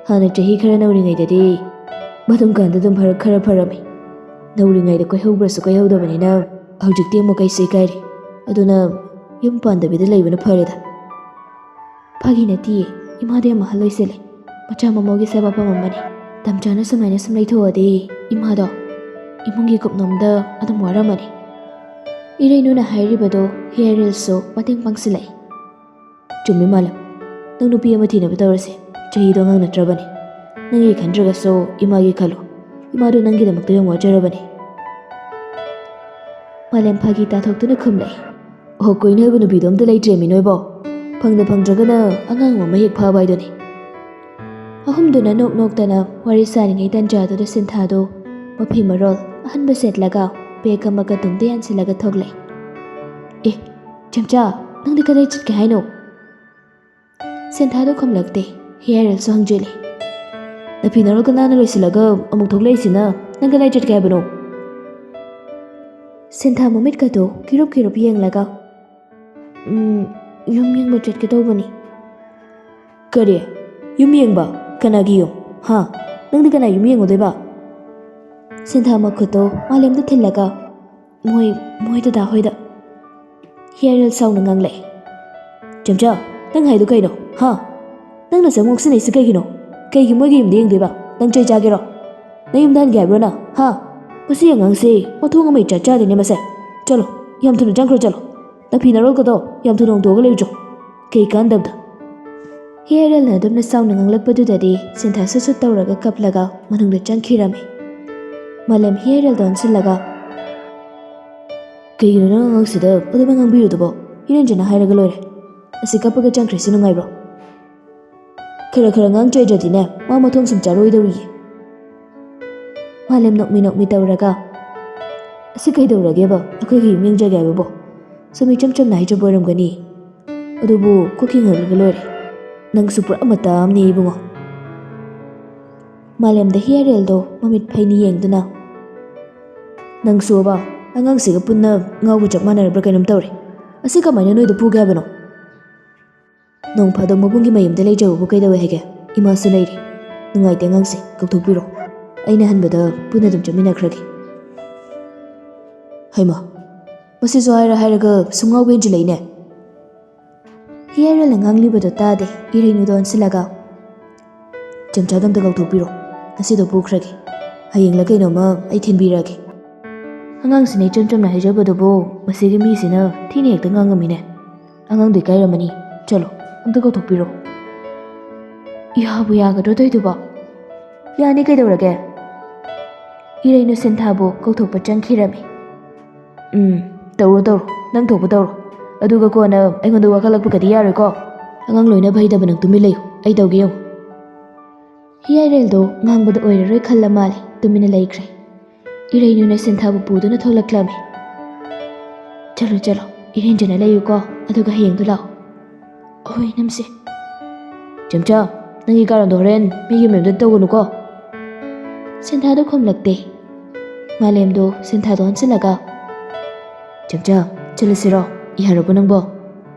ꯍꯥꯟꯅ ꯆꯍꯤ ꯈꯔ ꯅꯧꯔꯤꯉꯩꯗꯗꯤ ꯃꯇꯝ ꯀꯥꯟꯗ ꯑꯗꯨꯝ ꯐꯔ-, ꯈꯔ ꯐꯔꯝꯃꯤ꯫ ꯅꯧꯔꯤꯉꯩꯗ ꯀꯣꯏꯍꯧꯕ꯭ꯔꯁꯨ ꯀꯣꯏꯍꯧꯗꯕꯅꯤꯅ ꯍꯧꯖꯤꯛꯇꯤ ꯑꯃꯨꯛ ꯑꯩꯁꯦ ꯏꯀꯥꯏꯔꯦ꯫ ꯑꯗꯨꯅ ꯌꯨꯝ ꯄꯥꯟꯗꯕꯤꯗ ꯂꯩꯕꯅ ꯐꯔꯦꯗ꯫" "ꯐꯥꯒꯤ ꯅꯠꯇꯤꯌꯦ, ꯏꯃꯥꯗꯤ ꯌꯥꯝ ꯑꯍꯜ ꯑꯣꯏꯁꯤꯜꯂꯦ꯫ ꯃꯆꯥ ꯃꯃꯧꯒꯤ ꯁꯦꯕꯥ ꯄꯥꯝꯃꯝꯕꯅꯤ꯫ ꯇꯝꯆꯥꯅ ꯁꯨꯃꯥꯏꯅ ꯁꯨꯝ ꯂꯩꯊꯣꯛꯑꯗꯤ ꯏꯃꯥꯗꯣ ꯏꯃꯨꯡꯒꯤ ꯀꯨꯞꯅꯣꯝꯗ ꯑꯗꯨꯝ ꯋꯥꯔꯝꯃꯅꯤ꯫ ꯏꯔꯩꯅꯨꯅ ꯍꯥꯏꯔꯤꯕꯗꯣ ꯍꯤꯌꯥꯔꯦꯜꯁꯨ ꯃꯇꯦꯡ ꯄꯥꯡꯁꯤꯜꯂꯛꯏ꯫ "ꯆꯨꯝꯃꯤ ꯃꯥꯂꯦꯝ, ꯅꯪ ꯅꯨꯄꯤ ꯑꯃ ꯊꯤꯅꯕ ꯇꯧꯔꯁꯦ꯫ ꯆꯍꯤꯗꯣ ꯑꯉꯥꯡ ꯅꯠꯇ꯭ꯔꯕꯅꯤ꯫ ꯅꯪꯒꯤ ꯈꯟꯗ꯭ꯔꯒꯁꯨ ꯏꯃꯥꯒꯤ ꯈꯜꯂꯨ꯫ ꯏꯃꯥꯗꯣ ꯅꯪꯒꯤꯗꯃꯛꯇ ꯌꯥꯝ ꯋꯥꯖꯔꯕꯅꯤ꯫" ꯃꯥꯂꯦꯝ ꯐꯥꯒꯤ ꯇꯥꯊꯣꯛꯇꯨꯅ ꯈꯨꯝꯂꯛꯏ꯫ "ꯑꯣ, ꯀꯣꯏꯅꯕ ꯅꯨꯄꯤꯗꯣ ꯑꯝꯇ ꯂꯩꯇ꯭ꯔꯦꯃꯤ ꯅꯣꯏꯕꯣ꯫ ꯐꯪꯗ ꯐꯪꯗ꯭ꯔꯒꯅ ꯑꯉꯥꯡ ꯑꯃ ꯍꯦꯛ ꯐꯥꯕ ꯍꯥꯏꯗꯨꯅꯤ꯫" ꯑꯍꯨꯝꯗꯨꯅ ꯅꯣꯛ ꯅꯣꯛꯇꯅ ꯋꯥꯔꯤ ꯁꯥꯔꯤꯉꯩ ꯇꯟꯖꯥꯗꯨꯗ ꯁꯤꯟꯊꯥꯗꯣ ꯃꯐꯤ ꯃꯔꯣꯜ ꯑꯍꯟꯕ ꯁꯦꯠꯂꯒ ꯕꯦꯒ ꯑꯃꯒ ꯇꯨꯡꯗ ꯌꯥꯟꯁꯤꯜꯂꯒ ꯊꯣꯛꯂꯛꯏ꯫ "ꯑꯦ, ꯆꯦꯝꯆꯥ, ꯅꯪꯗꯤ ꯀꯗꯥꯏ ꯆꯠꯀꯦ ꯍꯥꯏꯅꯣ?" ꯁꯤꯟꯊꯥꯗꯣ ꯈꯨꯝꯂꯛꯇꯦ꯫ ꯍꯤꯌꯥꯔꯦꯜꯁꯨ ꯍꯪꯖꯤꯜꯂꯤ꯫ "ꯅꯐꯤ ꯅꯔꯣꯜ ꯀꯅꯥꯅ ꯂꯣꯏꯁꯤꯜꯂꯒ ꯑꯃꯨꯛ ꯊꯣꯛꯂꯛꯏꯁꯤꯅ? ꯅꯪ ꯀꯗꯥꯏ ꯆꯠꯀꯦ ꯍꯥꯏꯕꯅꯣ?" ꯁꯤꯟꯊꯥ ꯃꯃꯤꯠꯀꯗꯣ ꯀꯤꯔꯨꯞ ꯀꯤꯔꯨꯞ ꯌꯦꯡꯂꯒ, "ꯎꯝ, ꯌꯨꯝ ꯌꯦꯡꯕ ꯆꯠꯀꯦ ꯇꯧꯕꯅꯤ꯫" "ꯀꯔꯤ? ꯌꯨꯝ ꯌꯦꯡꯕ? ꯀꯅꯥꯒꯤ ꯌꯨꯝ? ꯍꯥ? ꯅꯪꯗꯤ ꯀꯅꯥ ꯌꯨꯝ ꯌꯦꯡꯉꯨꯗꯣꯏꯕ?" ꯁꯤꯟꯊꯥ ꯃꯈꯨꯠꯇꯣ ꯃꯥꯂꯦꯝꯗ ꯊꯤꯜꯂꯒ, "ꯃꯣꯏ, ꯃꯣꯏ ꯗꯗꯥ ꯍꯣꯏꯗ꯫" ꯍꯤꯌꯥꯔꯦꯜ ꯁꯥꯎꯅ ꯉꯥꯡꯂꯛꯑꯦ꯫ "ꯆꯦꯝꯆꯥ, ꯅꯪ ꯍꯥꯏꯗꯣ ꯀꯩꯅꯣ? ꯍꯥ? ꯅꯪꯅ ꯁꯛ ꯉꯥꯎꯁꯤꯟꯅꯩꯁꯤ ꯀꯩꯒꯤꯅꯣ? ꯀꯩꯒꯤ ꯃꯣꯏꯒꯤ ꯌꯨꯝꯗ ꯌꯦꯡꯗꯣꯏꯕ? ꯅꯪ ꯆꯩ ꯆꯥꯒꯦꯔꯣ? ꯅꯌꯨꯝꯗ ꯍꯟꯒꯦ ꯍꯥꯏꯕ꯭ꯔꯣ ꯅꯪ? ꯍꯥ? ꯃꯁꯤ ꯑꯉꯥꯡꯁꯦ ꯃꯊꯣꯡ ꯑꯃ ꯏꯆꯥ ꯆꯥꯗꯦꯅꯦ ꯃꯁꯦ꯫ ꯆꯠꯂꯣ, ꯌꯥꯝ ꯊꯨꯅ ꯆꯪꯈ꯭ꯔꯣ, ꯆꯠꯂꯣ꯫ ꯅꯐꯤ ꯅꯔꯣꯜꯒꯗꯣ ꯌꯥꯝ ꯊꯨꯅ ꯍꯣꯡꯗꯣꯛꯑꯒ ꯂꯩꯔꯨꯆꯣ꯫ ꯀꯩ ꯀꯥꯟꯗꯕꯗ꯫" ꯍꯤꯌꯥꯔꯦꯜꯅ ꯑꯗꯨꯝꯅ ꯁꯥꯎꯅ ꯉꯥꯡꯂꯛꯄꯗꯨꯗꯗꯤ ꯁꯤꯟꯊꯥ ꯁꯨꯠ ꯁꯨꯠ ꯇꯧꯔꯒ ꯀꯞꯂꯒ ꯃꯅꯨꯡꯗ ꯆꯪꯈꯤꯔꯝꯃꯤ꯫ ꯃꯥꯂꯦꯝ ꯍꯤꯌꯥꯔꯦꯜꯗ ꯑꯣꯟꯁꯤꯜꯂꯒ, "ꯀꯩꯒꯤꯅꯣ ꯅꯪ ꯑꯉꯥꯡꯁꯤꯗ ꯑꯗꯨꯃꯥꯏ ꯉꯥꯡꯕꯤꯔꯤꯗꯨꯕꯣ? ꯏꯔꯦꯟꯖꯅ ꯍꯥꯏꯔꯒ ꯂꯣꯏꯔꯦ꯫ ꯑꯁꯤ ꯀꯞꯄꯒ ꯆꯪꯈ꯭ꯔꯤꯁꯤ ꯅꯨꯡꯉꯥꯏꯕ꯭ꯔꯣ? ꯈꯔ ꯈꯔ ꯉꯥꯡ ꯆꯩꯗ꯭ꯔꯗꯤꯅꯦ, ꯃꯥ ꯃꯊꯣꯡ ꯁꯨꯝ ꯆꯥꯔꯣꯏꯗꯧꯔꯤꯌꯦ꯫" ꯃꯥꯂꯦꯝ ꯅꯣꯛꯃꯤ ꯅꯣꯛꯃꯤ ꯇꯧꯔꯒ, "ꯑꯁꯤ ꯀꯩꯗꯧꯔꯒꯦꯕ? ꯑꯩꯈꯣꯏꯒꯤ ꯌꯨꯝ ꯌꯦꯡꯖꯒꯦ ꯍꯥꯏꯕꯕꯣ? ꯁꯨꯝ ꯏꯆꯝ ꯆꯝꯅ ꯍꯥꯏꯖꯕ ꯑꯣꯏꯔꯝꯒꯅꯤ꯫ ꯑꯗꯨꯕꯨ ꯀꯣꯛ ꯌꯦꯡꯍꯜꯂꯒ ꯂꯣꯏꯔꯦ꯫ ꯅꯪꯁꯨ ꯄꯨꯔꯥ ꯃꯇꯥ ꯑꯃꯅꯤ ꯏꯕꯨꯡꯉꯣ꯫" ꯃꯥꯂꯦꯝꯗ ꯍꯤꯌꯥꯔꯦꯜꯗꯣ ꯃꯃꯤꯠ ꯐꯩꯅ ꯌꯦꯡꯗꯨꯅ, "ꯅꯪꯁꯨꯕ ꯑꯉꯥꯡꯁꯤꯒ ꯄꯨꯟꯅ ꯉꯥꯎꯕ ꯆꯞ ꯃꯥꯟꯅꯔꯕ꯭ꯔꯥ ꯀꯩꯅꯣꯝ ꯇꯧꯔꯦ꯫ ꯑꯁꯤ ꯀꯃꯥꯏꯅ ꯅꯣꯏꯗ ꯄꯨꯒꯦ ꯍꯥꯏꯕꯅꯣ? ꯅꯣꯡ ꯐꯥꯗꯣꯛ ꯃꯕꯨꯡꯒꯤ ꯃꯌꯨꯝꯗ ꯂꯩꯖꯕꯕꯨ ꯀꯩꯗꯧꯋꯦ ꯍꯥꯏꯒꯦ? ꯏꯃꯥꯁꯨ ꯂꯩꯔꯤ꯫ ꯅꯨꯡꯉꯥꯏꯇꯦ ꯑꯉꯥꯡꯁꯦ, ꯀꯧꯊꯣꯛꯄꯤꯔꯣ꯫ ꯑꯩꯅ ꯍꯟꯕꯗ ꯄꯨꯟꯅ ꯑꯗꯨꯝ ꯆꯠꯃꯤꯟꯅꯈ꯭ꯔꯒꯦ꯫" ꯍꯩꯃꯥ, ꯃꯁꯤꯁꯨ ꯍꯥꯏꯔ ꯍꯥꯏꯔꯒ ꯁꯨꯝ ꯉꯥꯎꯕ ꯍꯦꯟꯖꯤꯜꯂꯛꯏꯅꯦ꯫ ꯍꯤꯌꯥꯔꯦꯜꯅ ꯉꯥꯡꯂꯤꯕꯗꯨ ꯇꯥꯗꯦ, ꯏꯔꯩꯅꯨꯗ ꯑꯣꯟꯁꯤꯜꯂꯒ, ꯆꯝꯆꯥꯗ ꯑꯝꯇ ꯀꯧꯊꯣꯛꯄꯤꯔꯣ꯫ ꯉꯁꯤꯗꯣ ꯄꯨꯈ꯭ꯔꯒꯦ꯫ ꯍꯌꯦꯡꯂ ꯀꯩꯅꯣꯝꯃ ꯑꯩ ꯊꯤꯟꯕꯤꯔꯛꯑꯒꯦ꯫ ꯑꯉꯥꯡꯁꯤꯅ ꯏꯆꯝ ꯆꯝꯅ ꯍꯥꯏꯖꯕꯗꯨꯕꯨ ꯃꯁꯤꯒꯤ ꯃꯤꯁꯤꯅ ꯊꯤꯅ ꯍꯦꯛꯇ ꯉꯥꯡꯉꯝꯃꯤꯅꯦ꯫ ꯑꯉꯥꯡꯗꯣ ꯏꯀꯥꯏꯔꯝꯃꯅꯤ꯫ ꯆꯠꯂꯣ, ꯑꯝꯇ ꯀꯧꯊꯣꯛꯄꯤꯔꯣ꯫ ꯌꯥꯕꯨ ꯌꯥꯒꯗ꯭ꯔꯣ ꯇꯧꯏꯗꯨꯕꯣ? ꯌꯥꯅꯤ, ꯀꯩꯗꯧꯔꯒꯦ? ꯏꯔꯩꯅ ꯁꯤꯟꯊꯥꯕꯨ ꯀꯧꯊꯣꯛꯄ ꯆꯪꯈꯤꯔꯝꯃꯤ꯫ "ꯎꯝ, ꯇꯧꯔꯣ, ꯇꯧꯔꯣ, ꯅꯪ ꯊꯣꯛꯄ ꯇꯧꯔꯣ꯫ ꯑꯗꯨꯒ ꯀꯣꯟꯅ ꯑꯩꯉꯣꯟꯗ ꯋꯥꯀꯠꯂꯛꯄꯒꯗꯤ ꯌꯥꯔꯣꯏꯀꯣ꯫ ꯑꯉꯥꯡ ꯂꯣꯏꯅꯕ ꯍꯩꯇꯕ ꯅꯪ ꯇꯨꯃꯤꯟ ꯂꯩꯌꯨ, ꯑꯩ ꯇꯧꯒꯦ ꯌꯦꯡꯉꯨ꯫" ꯍꯤꯌꯥꯏꯔꯦꯜꯗꯣ ꯉꯥꯡꯕꯗ ꯑꯣꯏꯔꯔꯣꯏ ꯈꯜꯂ ꯃꯥꯜꯂꯦ, ꯇꯨꯃꯤꯟꯅ ꯂꯩꯈ꯭ꯔꯦ꯫ ꯏꯔꯩꯅꯨꯅ ꯁꯤꯟꯊꯥꯕꯨ ꯄꯨꯗꯨꯅ ꯊꯣꯛꯂꯛꯂꯝꯃꯤ꯫ "ꯆꯠꯂꯣ, ꯆꯠꯂꯣ, ꯏꯔꯦꯟꯖꯅ ꯂꯩꯌꯨꯀꯣ, ꯑꯗꯨꯒ ꯍꯌꯦꯡꯗꯣ ꯂꯥꯛꯑꯣ꯫" "ꯍꯣꯏ, ꯏꯅꯝꯁꯦ꯫" "ꯆꯝꯆꯥ, ꯅꯪꯒꯤ ꯀꯥꯔꯟꯗꯣ ꯍꯣꯔꯦꯟ ꯃꯤꯒꯤ ꯃꯌꯨꯝꯗ ꯇꯧꯒꯅꯨꯀꯣ꯫" ꯁꯤꯟꯊꯥꯗꯣ ꯈꯨꯝꯂꯛꯇꯦ꯫ ꯃꯥꯂꯦꯝꯗꯣ ꯁꯤꯟꯊꯥꯗ ꯑꯣꯟꯁꯤꯜꯂꯒ, "ꯆꯝꯆꯥ, ꯆꯠꯂꯁꯤꯔꯣ? ꯌꯥꯔꯕꯣ ꯅꯪꯕꯣ?"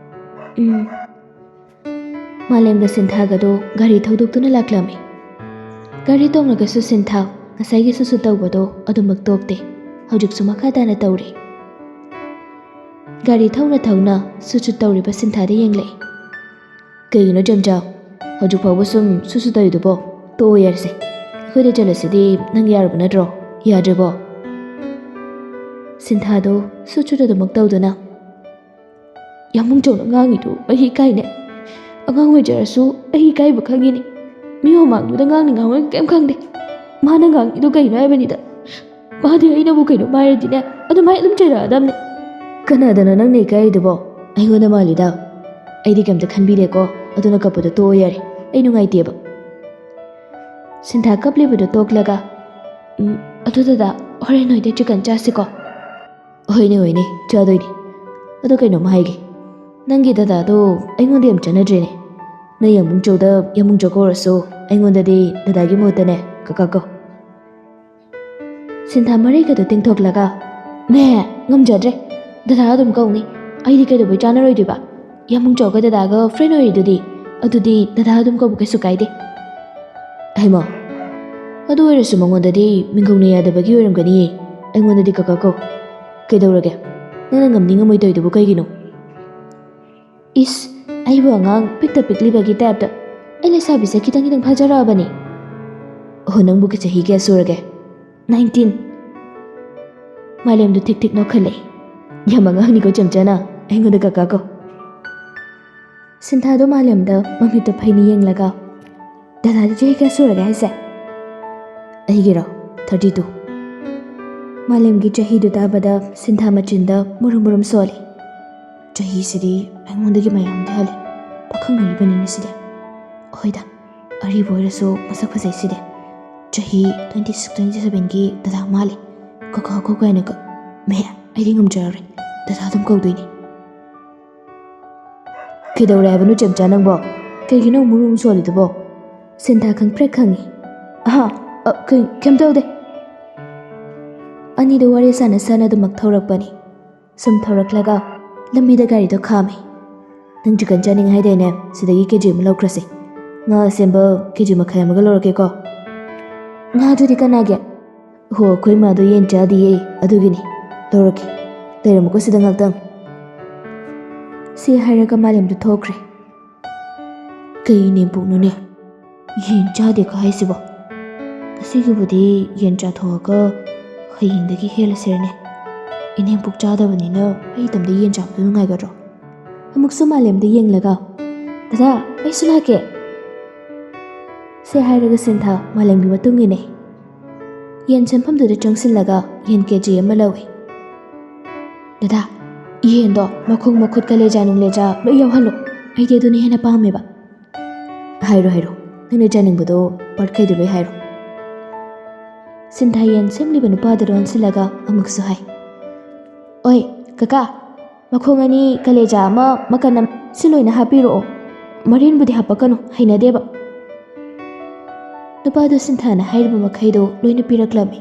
"ꯎꯝ꯫" ꯃꯥꯂꯦꯝꯒ ꯁꯤꯟꯊꯥꯒꯗꯣ ꯒꯥꯔꯤ ꯊꯧꯗꯣꯛꯇꯨꯅ ꯂꯥꯛꯂꯝꯃꯤ꯫ ꯒꯥꯔꯤ ꯇꯣꯡꯂꯒꯁꯨ ꯁꯤꯟꯊꯥ ꯉꯁꯥꯏꯒꯤ ꯁꯨꯠ ꯁꯨꯠ ꯇꯧꯕꯗꯣ ꯑꯗꯨꯃꯛ ꯇꯣꯛꯇꯦ꯫ ꯍꯧꯖꯤꯛꯁꯨ ꯃꯈꯥ ꯇꯥꯅ ꯇꯧꯔꯤ꯫ ꯒꯥꯔꯤ ꯊꯧꯅ ꯊꯧꯅ ꯁꯨꯠ ꯁꯨꯠ ꯇꯧꯔꯤꯕ ꯁꯤꯟꯊꯥꯗ ꯌꯦꯡꯂꯛꯏ꯫ "ꯀꯩꯒꯤꯅꯣ ꯆꯝꯆꯥ? ꯍꯧꯖꯤꯛ ꯐꯥꯎꯕ ꯁꯨꯝ ꯁꯨꯠ ꯁꯨꯠ ꯇꯧꯔꯤꯗꯨꯕꯣ? ꯇꯣꯛꯑꯣ ꯌꯥꯔꯦꯁꯦ꯫ ꯑꯩꯈꯣꯏꯗ ꯆꯠꯂꯁꯤꯗꯤ ꯅꯪ ꯌꯥꯔꯕ ꯅꯠꯇ꯭ꯔꯣ? ꯌꯥꯗ꯭ꯔꯤꯕꯣ?" ꯁꯤꯟꯊꯥꯗꯣ ꯁꯨꯠ ꯁꯨꯠ ꯑꯗꯨꯃꯛ ꯇꯧꯗꯨꯅ, "ꯌꯥꯝꯕꯨꯡ ꯆꯧꯅ ꯉꯥꯡꯉꯤꯗꯨ ꯑꯩ ꯏꯀꯥꯏꯅꯦ꯫ ꯑꯉꯥꯡ ꯑꯣꯏꯖꯔꯁꯨ ꯑꯩ ꯏꯀꯥꯏꯕ ꯈꯪꯉꯤꯅꯦ꯫ ꯃꯤ ꯃꯃꯥꯡꯗꯨꯗ ꯉꯥꯡꯅꯤ ꯉꯥꯡꯉꯣꯏ ꯀꯩꯝ ꯈꯪꯗꯦ꯫ ꯃꯥꯅ ꯉꯥꯡꯉꯤꯗꯨ ꯀꯩꯅꯣ ꯍꯥꯏꯕꯅꯤꯗ꯫ ꯃꯥꯗꯤ ꯑꯩꯅꯕꯨ ꯀꯩꯅꯣꯝ ꯍꯥꯏꯔꯗꯤꯅꯦ, ꯑꯗꯨꯃꯥꯏꯅ ꯑꯗꯨꯝ ꯆꯩꯔꯛꯑꯗꯕꯅꯦ꯫" "ꯀꯅꯥꯗꯅꯣ ꯅꯪꯅ ꯏꯀꯥꯏꯔꯤꯗꯨꯕꯣ? ꯑꯩꯉꯣꯟꯗ ꯃꯥꯜꯂꯤꯗ꯫ ꯑꯩꯗꯤ ꯀꯩꯝꯇ ꯈꯟꯕꯤꯗꯦꯀꯣ꯫ ꯑꯗꯨꯅ ꯀꯞꯄꯗꯣ ꯇꯣꯛꯑꯣ ꯌꯥꯔꯦ꯫ ꯑꯩ ꯅꯨꯡꯉꯥꯏꯇꯦꯕ꯫" ꯁꯤꯟꯊꯥ ꯀꯞꯂꯤꯕꯗꯨ ꯇꯣꯛꯂꯒ, "ꯎꯝ, ꯑꯗꯨ ꯗꯗꯥ, ꯍꯣꯔꯦꯟ ꯅꯣꯏꯗ ꯆꯤꯛꯀꯟ ꯆꯥꯁꯤꯀꯣ?" "ꯍꯣꯏꯅꯦ, ꯍꯣꯏꯅꯦ, ꯆꯥꯗꯣꯏꯅꯦ꯫ ꯑꯗꯣ ꯀꯩꯅꯣꯝ ꯍꯥꯏꯒꯦ, ꯅꯪꯒꯤ ꯗꯗꯥꯗꯣ ꯑꯩꯉꯣꯟꯗ ꯌꯥꯝ ꯆꯠꯅꯗ꯭ꯔꯦꯅꯦ꯫ ꯅꯪ ꯌꯥꯝꯕꯨꯡ ꯆꯧꯗ ꯌꯥꯝꯕꯨꯡ ꯆꯧ ꯀꯧꯔꯁꯨ ꯑꯩꯉꯣꯟꯗꯗꯤ ꯗꯗꯥꯒꯤ ꯃꯍꯨꯠꯇꯅꯦ ꯀꯀꯥ ꯀꯧ꯫" ꯁꯤꯟꯊꯥ ꯃꯔꯩꯒꯗꯣ ꯇꯤꯡꯊꯣꯛꯂꯒ, "ꯃꯦ, ꯉꯝꯖꯗ꯭ꯔꯦ꯫ ꯗꯗꯥ ꯑꯗꯨꯝ ꯀꯧꯅꯤ꯫ ꯑꯩꯗꯤ ꯀꯩꯗꯧꯕꯩ ꯆꯥꯟꯅꯔꯣꯏꯗꯣꯏꯕ? ꯌꯥꯝꯕꯨꯡ ꯆꯧꯒ ꯗꯗꯥꯒ ꯐ꯭ꯔꯦꯟ ꯑꯣꯏꯔꯤꯗꯨꯗꯤ꯫ ꯑꯗꯨꯗꯤ ꯗꯗꯥ ꯑꯗꯨꯝ ꯀꯧꯕ ꯀꯩꯁꯨ ꯀꯥꯏꯗꯦ꯫" "ꯍꯩꯃꯥ, ꯑꯗꯨ ꯑꯣꯏꯔꯁꯨ ꯃꯉꯣꯟꯗꯗꯤ ꯃꯤꯡꯒꯧꯅ ꯌꯥꯗꯕꯒꯤ ꯑꯣꯏꯔꯝꯒꯅꯤꯌꯦ꯫ ꯑꯩꯉꯣꯟꯗꯗꯤ ꯀꯀꯥ ꯀꯧ꯫ ꯀꯩꯗꯧꯔꯒꯦ? ꯅꯪꯅ ꯉꯝꯅꯤ ꯉꯝꯃꯣꯏ ꯇꯧꯔꯤꯗꯨꯕꯨ ꯀꯩꯒꯤꯅꯣ?" "ꯏꯁ, ꯑꯩꯕꯨ ꯑꯉꯥꯡ ꯄꯤꯛꯇ ꯄꯤꯛꯂꯤꯕꯒꯤ ꯇꯥꯏꯞꯇ꯫ ꯑꯩ ꯂꯩꯁꯥꯕꯤꯁꯦ ꯈꯤꯇꯪ ꯈꯤꯇꯪ ꯐꯥꯖꯔꯛꯑꯕꯅꯤ꯫ ꯑꯣ, ꯅꯪꯕꯨ ꯆꯍꯤ ꯀꯌꯥ ꯁꯨꯔꯒꯦ? ꯅꯥꯏꯟꯇꯤꯟ꯫ ꯃꯥꯂꯦꯝꯗꯨ ꯊꯤꯛ ꯊꯤꯛ ꯅꯣꯛꯈꯠꯂꯦ꯫ ꯌꯥꯝ ꯑꯉꯥꯡꯅꯤꯀꯣ ꯆꯝꯆꯥꯅ꯫ ꯑꯩꯉꯣꯟꯗ ꯀꯀꯥ ꯀꯧ꯫ ꯁꯤꯟꯊꯥꯗꯣ ꯃꯥꯂꯦꯝꯗ ꯃꯃꯤꯠꯇꯣ ꯐꯩꯅ ꯌꯦꯡꯂꯒ, "ꯗꯗꯥꯗꯤ ꯆꯍꯤ ꯀꯌꯥ ꯁꯨꯔꯒꯦ ꯍꯥꯏꯁꯦ?" "ꯑꯩꯒꯤꯔꯣ? Thirty two." ꯃꯥꯂꯦꯝꯒꯤ ꯆꯍꯤꯗꯨ ꯇꯥꯕꯗ ꯁꯤꯟꯊꯥ ꯃꯆꯤꯟꯗ ꯃꯨꯔꯨꯝ ꯃꯨꯔꯨꯝ ꯁꯣꯜꯂꯤ꯫ "ꯆꯍꯤꯁꯤꯗꯤ ꯑꯩꯉꯣꯟꯗꯒꯤ ꯃꯌꯥꯝꯗꯤ ꯍꯜꯂꯦ꯫ ꯄꯥꯈꯪ ꯑꯣꯏꯔꯤꯕꯅꯤꯅꯦ ꯁꯤꯗꯤ꯫" "ꯍꯣꯏꯗ, ꯑꯔꯤꯕ ꯑꯣꯏꯔꯁꯨ ꯃꯁꯛ ꯐꯖꯩ ꯁꯤꯗꯤ꯫ ꯆꯍꯤ ꯇ꯭ꯋꯦꯟꯇꯤ ꯁꯤꯛꯁ, ꯇ꯭ꯋꯦꯟꯇꯤ ꯁꯚꯦꯟꯒꯤ ꯗꯗꯥ ꯃꯥꯜꯂꯦ꯫ ꯀꯀꯥ ꯀꯧ ꯀꯥꯏꯅꯒ꯫ ꯃꯦ, ꯑꯩꯗꯤ ꯉꯝꯖꯔꯔꯣꯏ꯫ ꯗꯗꯥ ꯑꯗꯨꯝ ꯀꯧꯗꯣꯏꯅꯤ꯫" "ꯀꯩꯗꯧꯔꯦ ꯍꯥꯏꯕꯅꯣ ꯆꯦꯝꯆꯥ ꯅꯪꯕꯣ? ꯀꯩꯒꯤꯅꯣ ꯃꯨꯔꯨꯝ ꯁꯣꯜꯂꯤꯗꯨꯕꯣ?" ꯁꯤꯟꯊꯥ ꯈꯪꯄ꯭ꯔꯦꯛ ꯈꯪꯉꯤ꯫ "ꯑꯍꯥ, ꯑ, ꯀꯩ-, ꯀꯩꯝ ꯇꯧꯗꯦ꯫" ꯑꯅꯤꯗꯣ ꯋꯥꯔꯤ ꯁꯥꯟꯅ ꯁꯥꯟꯅꯗꯨꯃꯛ ꯊꯧꯔꯛꯄꯅꯤ꯫ ꯁꯨꯝ ꯊꯧꯔꯛꯂꯒ ꯂꯝꯕꯤꯗ ꯒꯥꯔꯤꯗꯣ ꯈꯥꯝꯃꯤ꯫ "ꯅꯪ ꯆꯤꯀꯟ ꯆꯥꯅꯤꯡꯉꯦ ꯍꯥꯏꯗꯥꯏꯅꯦ? ꯁꯤꯗꯒꯤ ꯀꯦ ꯖꯤ ꯑꯃ ꯂꯧꯈ꯭ꯔꯁꯤ꯫ ꯉꯥ ꯑꯁꯦꯝꯕ ꯀꯦ ꯖꯤ ꯃꯈꯥꯏ ꯑꯃꯒ ꯂꯧꯔꯛꯀꯦꯀꯣ꯫" "ꯉꯥꯗꯨꯗꯤ ꯀꯅꯥꯒꯤ?" "ꯍꯣ, ꯑꯩꯈꯣꯏ ꯃꯥꯗꯣ ꯌꯦꯟ ꯆꯥꯗꯤꯌꯦ, ꯑꯗꯨꯒꯤꯅꯤ꯫ ꯂꯧꯔꯛꯀꯦ꯫ ꯂꯩꯔꯝꯃꯨꯀꯣ ꯁꯤꯗ ꯉꯥꯛꯇꯪ꯫" ꯁꯤ ꯍꯥꯏꯔꯒ ꯃꯥꯂꯦꯝꯗꯨ ꯊꯣꯛꯈ꯭ꯔꯦ꯫ "ꯀꯩ ꯏꯅꯦꯝꯄꯣꯛꯅꯣꯅꯦ? ꯌꯦꯟ ꯆꯥꯗꯦꯀ ꯍꯥꯏꯁꯤꯕꯣ? ꯉꯁꯤꯒꯤꯕꯨꯗꯤ ꯌꯦꯟ ꯆꯥꯊꯣꯛꯑꯒ ꯍꯌꯦꯡꯗꯒꯤ ꯍꯦꯜꯂꯁꯤꯔꯅꯦ꯫ ꯏꯅꯦꯝꯄꯣꯛ ꯆꯥꯗꯕꯅꯤꯅ ꯑꯩ ꯏꯇꯣꯝꯗ ꯌꯦꯟ ꯆꯥꯕꯗꯣ ꯅꯨꯡꯉꯥꯏꯒꯗ꯭ꯔꯣ?" ꯑꯃꯨꯛꯁꯨ ꯃꯥꯂꯦꯝꯗ ꯌꯦꯡꯂꯒ, "ꯗꯗꯥ, ꯑꯩꯁꯨ ꯂꯥꯛꯀꯦ꯫" ꯁꯤ ꯍꯥꯏꯔꯒ ꯁꯤꯟꯊꯥ ꯃꯥꯂꯦꯝꯒꯤ ꯃꯇꯨꯡ ꯏꯟꯅꯩ꯫ ꯌꯦꯟ ꯁꯦꯝꯐꯝꯗꯨꯗ ꯆꯪꯁꯤꯜꯂꯒ ꯌꯦꯟ ꯀꯦ ꯖꯤ ꯑꯃ ꯂꯧꯏ꯫ "ꯗꯗꯥ, ꯌꯦꯟꯗꯣ ꯃꯈꯣꯡ, ꯃꯈꯨꯠ, ꯀꯂꯦꯖꯥ ꯅꯨꯡꯂꯦꯖꯥ ꯂꯣꯏ ꯌꯥꯎꯍꯜꯂꯣ꯫ ꯑꯩꯗꯤ ꯑꯗꯨꯅ ꯍꯦꯟꯅ ꯄꯥꯝꯃꯦꯕ꯫" "ꯍꯥꯏꯔꯣ, ꯍꯥꯏꯔꯣ꯫ ꯅꯪꯅ ꯆꯥꯅꯤꯡꯕꯗꯣ ꯄꯥꯔꯠꯈꯩꯗꯣ ꯂꯣꯏ ꯍꯥꯏꯔꯣ꯫" ꯁꯤꯟꯊꯥ ꯌꯦꯟ ꯁꯦꯝꯂꯤꯕ ꯅꯨꯄꯥꯗꯨꯗ ꯑꯣꯟꯁꯤꯜꯂꯒ ꯑꯃꯨꯛꯁꯨ ꯍꯥꯏ, "ꯑꯣꯏ, ꯀꯀꯥ, ꯃꯈꯣꯡ ꯑꯅꯤ, ꯀꯂꯦꯖꯥ ꯑꯃ, ꯃꯀꯟ ꯑꯃ, ꯁꯤ ꯂꯣꯏꯅ ꯍꯥꯞꯄꯤꯔꯛꯑꯣ꯫ ꯃꯔꯤꯟꯕꯨꯗꯤ ꯍꯥꯞꯄꯛꯀꯅꯨ, ꯍꯩꯅꯗꯦꯕ꯫" ꯅꯨꯄꯥꯗꯨ ꯁꯤꯟꯊꯥꯅ ꯍꯥꯏꯔꯤꯕ ꯃꯈꯩꯗꯣ ꯂꯣꯏꯅ ꯄꯤꯔꯛꯂꯝꯃꯤ꯫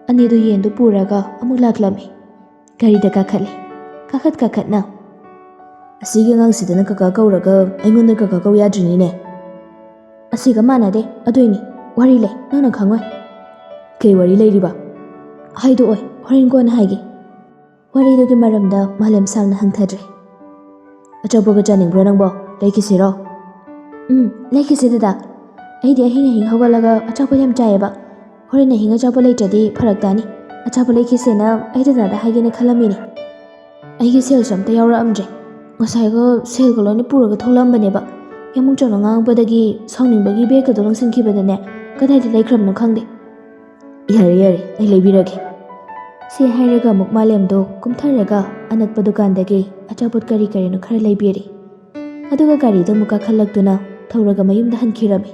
ꯑꯅꯤꯗꯨ ꯌꯦꯟꯗꯨ ꯄꯨꯔꯒ ꯑꯃꯨꯛ ꯂꯥꯛꯂꯝꯃꯤ꯫ ꯒꯥꯔꯤꯗ ꯀꯥꯈꯠꯂꯤ꯫ ꯀꯥꯈꯠ ꯀꯥꯈꯠꯅ, "ꯑꯁꯤꯒꯤ ꯑꯉꯥꯡꯁꯤꯗꯅ ꯀꯀꯥ ꯀꯧꯔꯒ ꯑꯩꯉꯣꯟꯗ ꯀꯀꯥ ꯀꯧ ꯌꯥꯗ꯭ꯔꯤꯅꯤꯅꯦ꯫" "ꯑꯁꯤꯒ ꯃꯥꯟꯅꯗꯦ, ꯑꯗꯨꯏꯅꯤ꯫ ꯋꯥꯔꯤ ꯂꯩ, ꯅꯪꯅ ꯈꯪꯉꯣꯏ꯫" "ꯀꯩ ꯋꯥꯔꯤ ꯂꯩꯔꯤꯕ?" "ꯍꯥꯏꯗꯣꯛꯑꯣꯏ, ꯍꯣꯔꯦꯟ ꯀꯣꯟꯅ ꯍꯥꯏꯒꯦ꯫" ꯋꯥꯔꯤꯗꯨꯒꯤ ꯃꯔꯝꯗ ꯃꯥꯂꯦꯝ ꯁꯥꯡꯅ ꯍꯪꯊꯗ꯭ꯔꯦ꯫ "ꯑꯆꯥꯄꯣꯠꯀ ꯆꯥꯅꯤꯡꯕ꯭ꯔꯣ ꯅꯪꯕꯣ? ꯂꯩꯈꯤꯁꯤꯔꯣ?" ꯎꯝ, ꯂꯩꯈꯤꯁꯦ ꯗꯗꯥ꯫ ꯑꯩꯗꯤ ꯑꯍꯤꯡ ꯑꯍꯤꯡ ꯍꯧꯒꯠꯂꯒ ꯑꯆꯥꯄꯣꯠ ꯌꯥꯝ ꯆꯥꯏꯌꯦꯕ꯫ ꯍꯣꯔꯦꯟ ꯑꯍꯤꯡ ꯑꯆꯥꯄꯣꯠ ꯂꯩꯇ꯭ꯔꯗꯤ ꯐꯔꯛ ꯇꯥꯅꯤ꯫ ꯑꯆꯥꯄꯣꯠ ꯂꯩꯈꯤꯁꯦꯅ ꯑꯩ ꯗꯗꯥꯗ ꯍꯥꯏꯒꯦꯅ ꯈꯜꯂꯝꯃꯤꯅꯦ꯫ ꯑꯩꯒꯤ ꯁꯦꯜꯁꯨ ꯑꯝꯇ ꯌꯥꯎꯔꯛꯑꯝꯗ꯭ꯔꯦ꯫ ꯉꯁꯥꯏꯒ ꯁꯦꯜꯒ ꯂꯣꯏꯅ ꯄꯨꯔꯒ ꯊꯣꯛꯂꯛꯑꯝꯕꯅꯦꯕ꯫ ꯌꯥꯝꯕꯨꯡꯆꯧꯅ ꯉꯥꯡꯉꯛꯄꯗꯒꯤ ꯁꯥꯎꯅꯤꯡꯕꯒꯤ ꯕꯦꯒꯀꯗꯣ ꯂꯪꯁꯤꯟꯈꯤꯕꯗꯅꯦ, ꯀꯗꯥꯏꯗ ꯂꯩꯈ꯭ꯔꯕꯅꯣ ꯈꯪꯗꯦ꯫ ꯌꯥꯔꯦ, ꯌꯥꯔꯦ, ꯑꯩ ꯂꯩꯕꯤꯔꯒꯦ꯫ ꯁꯤ ꯍꯥꯏꯔꯒ ꯑꯃꯨꯛ ꯃꯥꯂꯦꯝꯗꯣ ꯀꯨꯝꯊꯔꯒ ꯑꯅꯛꯄ ꯗꯨꯀꯥꯟꯗꯒꯤ ꯑꯆꯥꯄꯣꯠ ꯀꯔꯤ ꯀꯔꯤꯅꯣ ꯈꯔ ꯂꯩꯕꯤꯔꯦ꯫ ꯑꯗꯨꯒ ꯒꯥꯔꯤꯗ ꯑꯃꯨꯛ ꯀꯥꯈꯠꯂꯛꯇꯨꯅ ꯊꯧꯔꯒ ꯃꯌꯨꯝꯗ ꯍꯟꯈꯤꯔꯝꯃꯤ꯫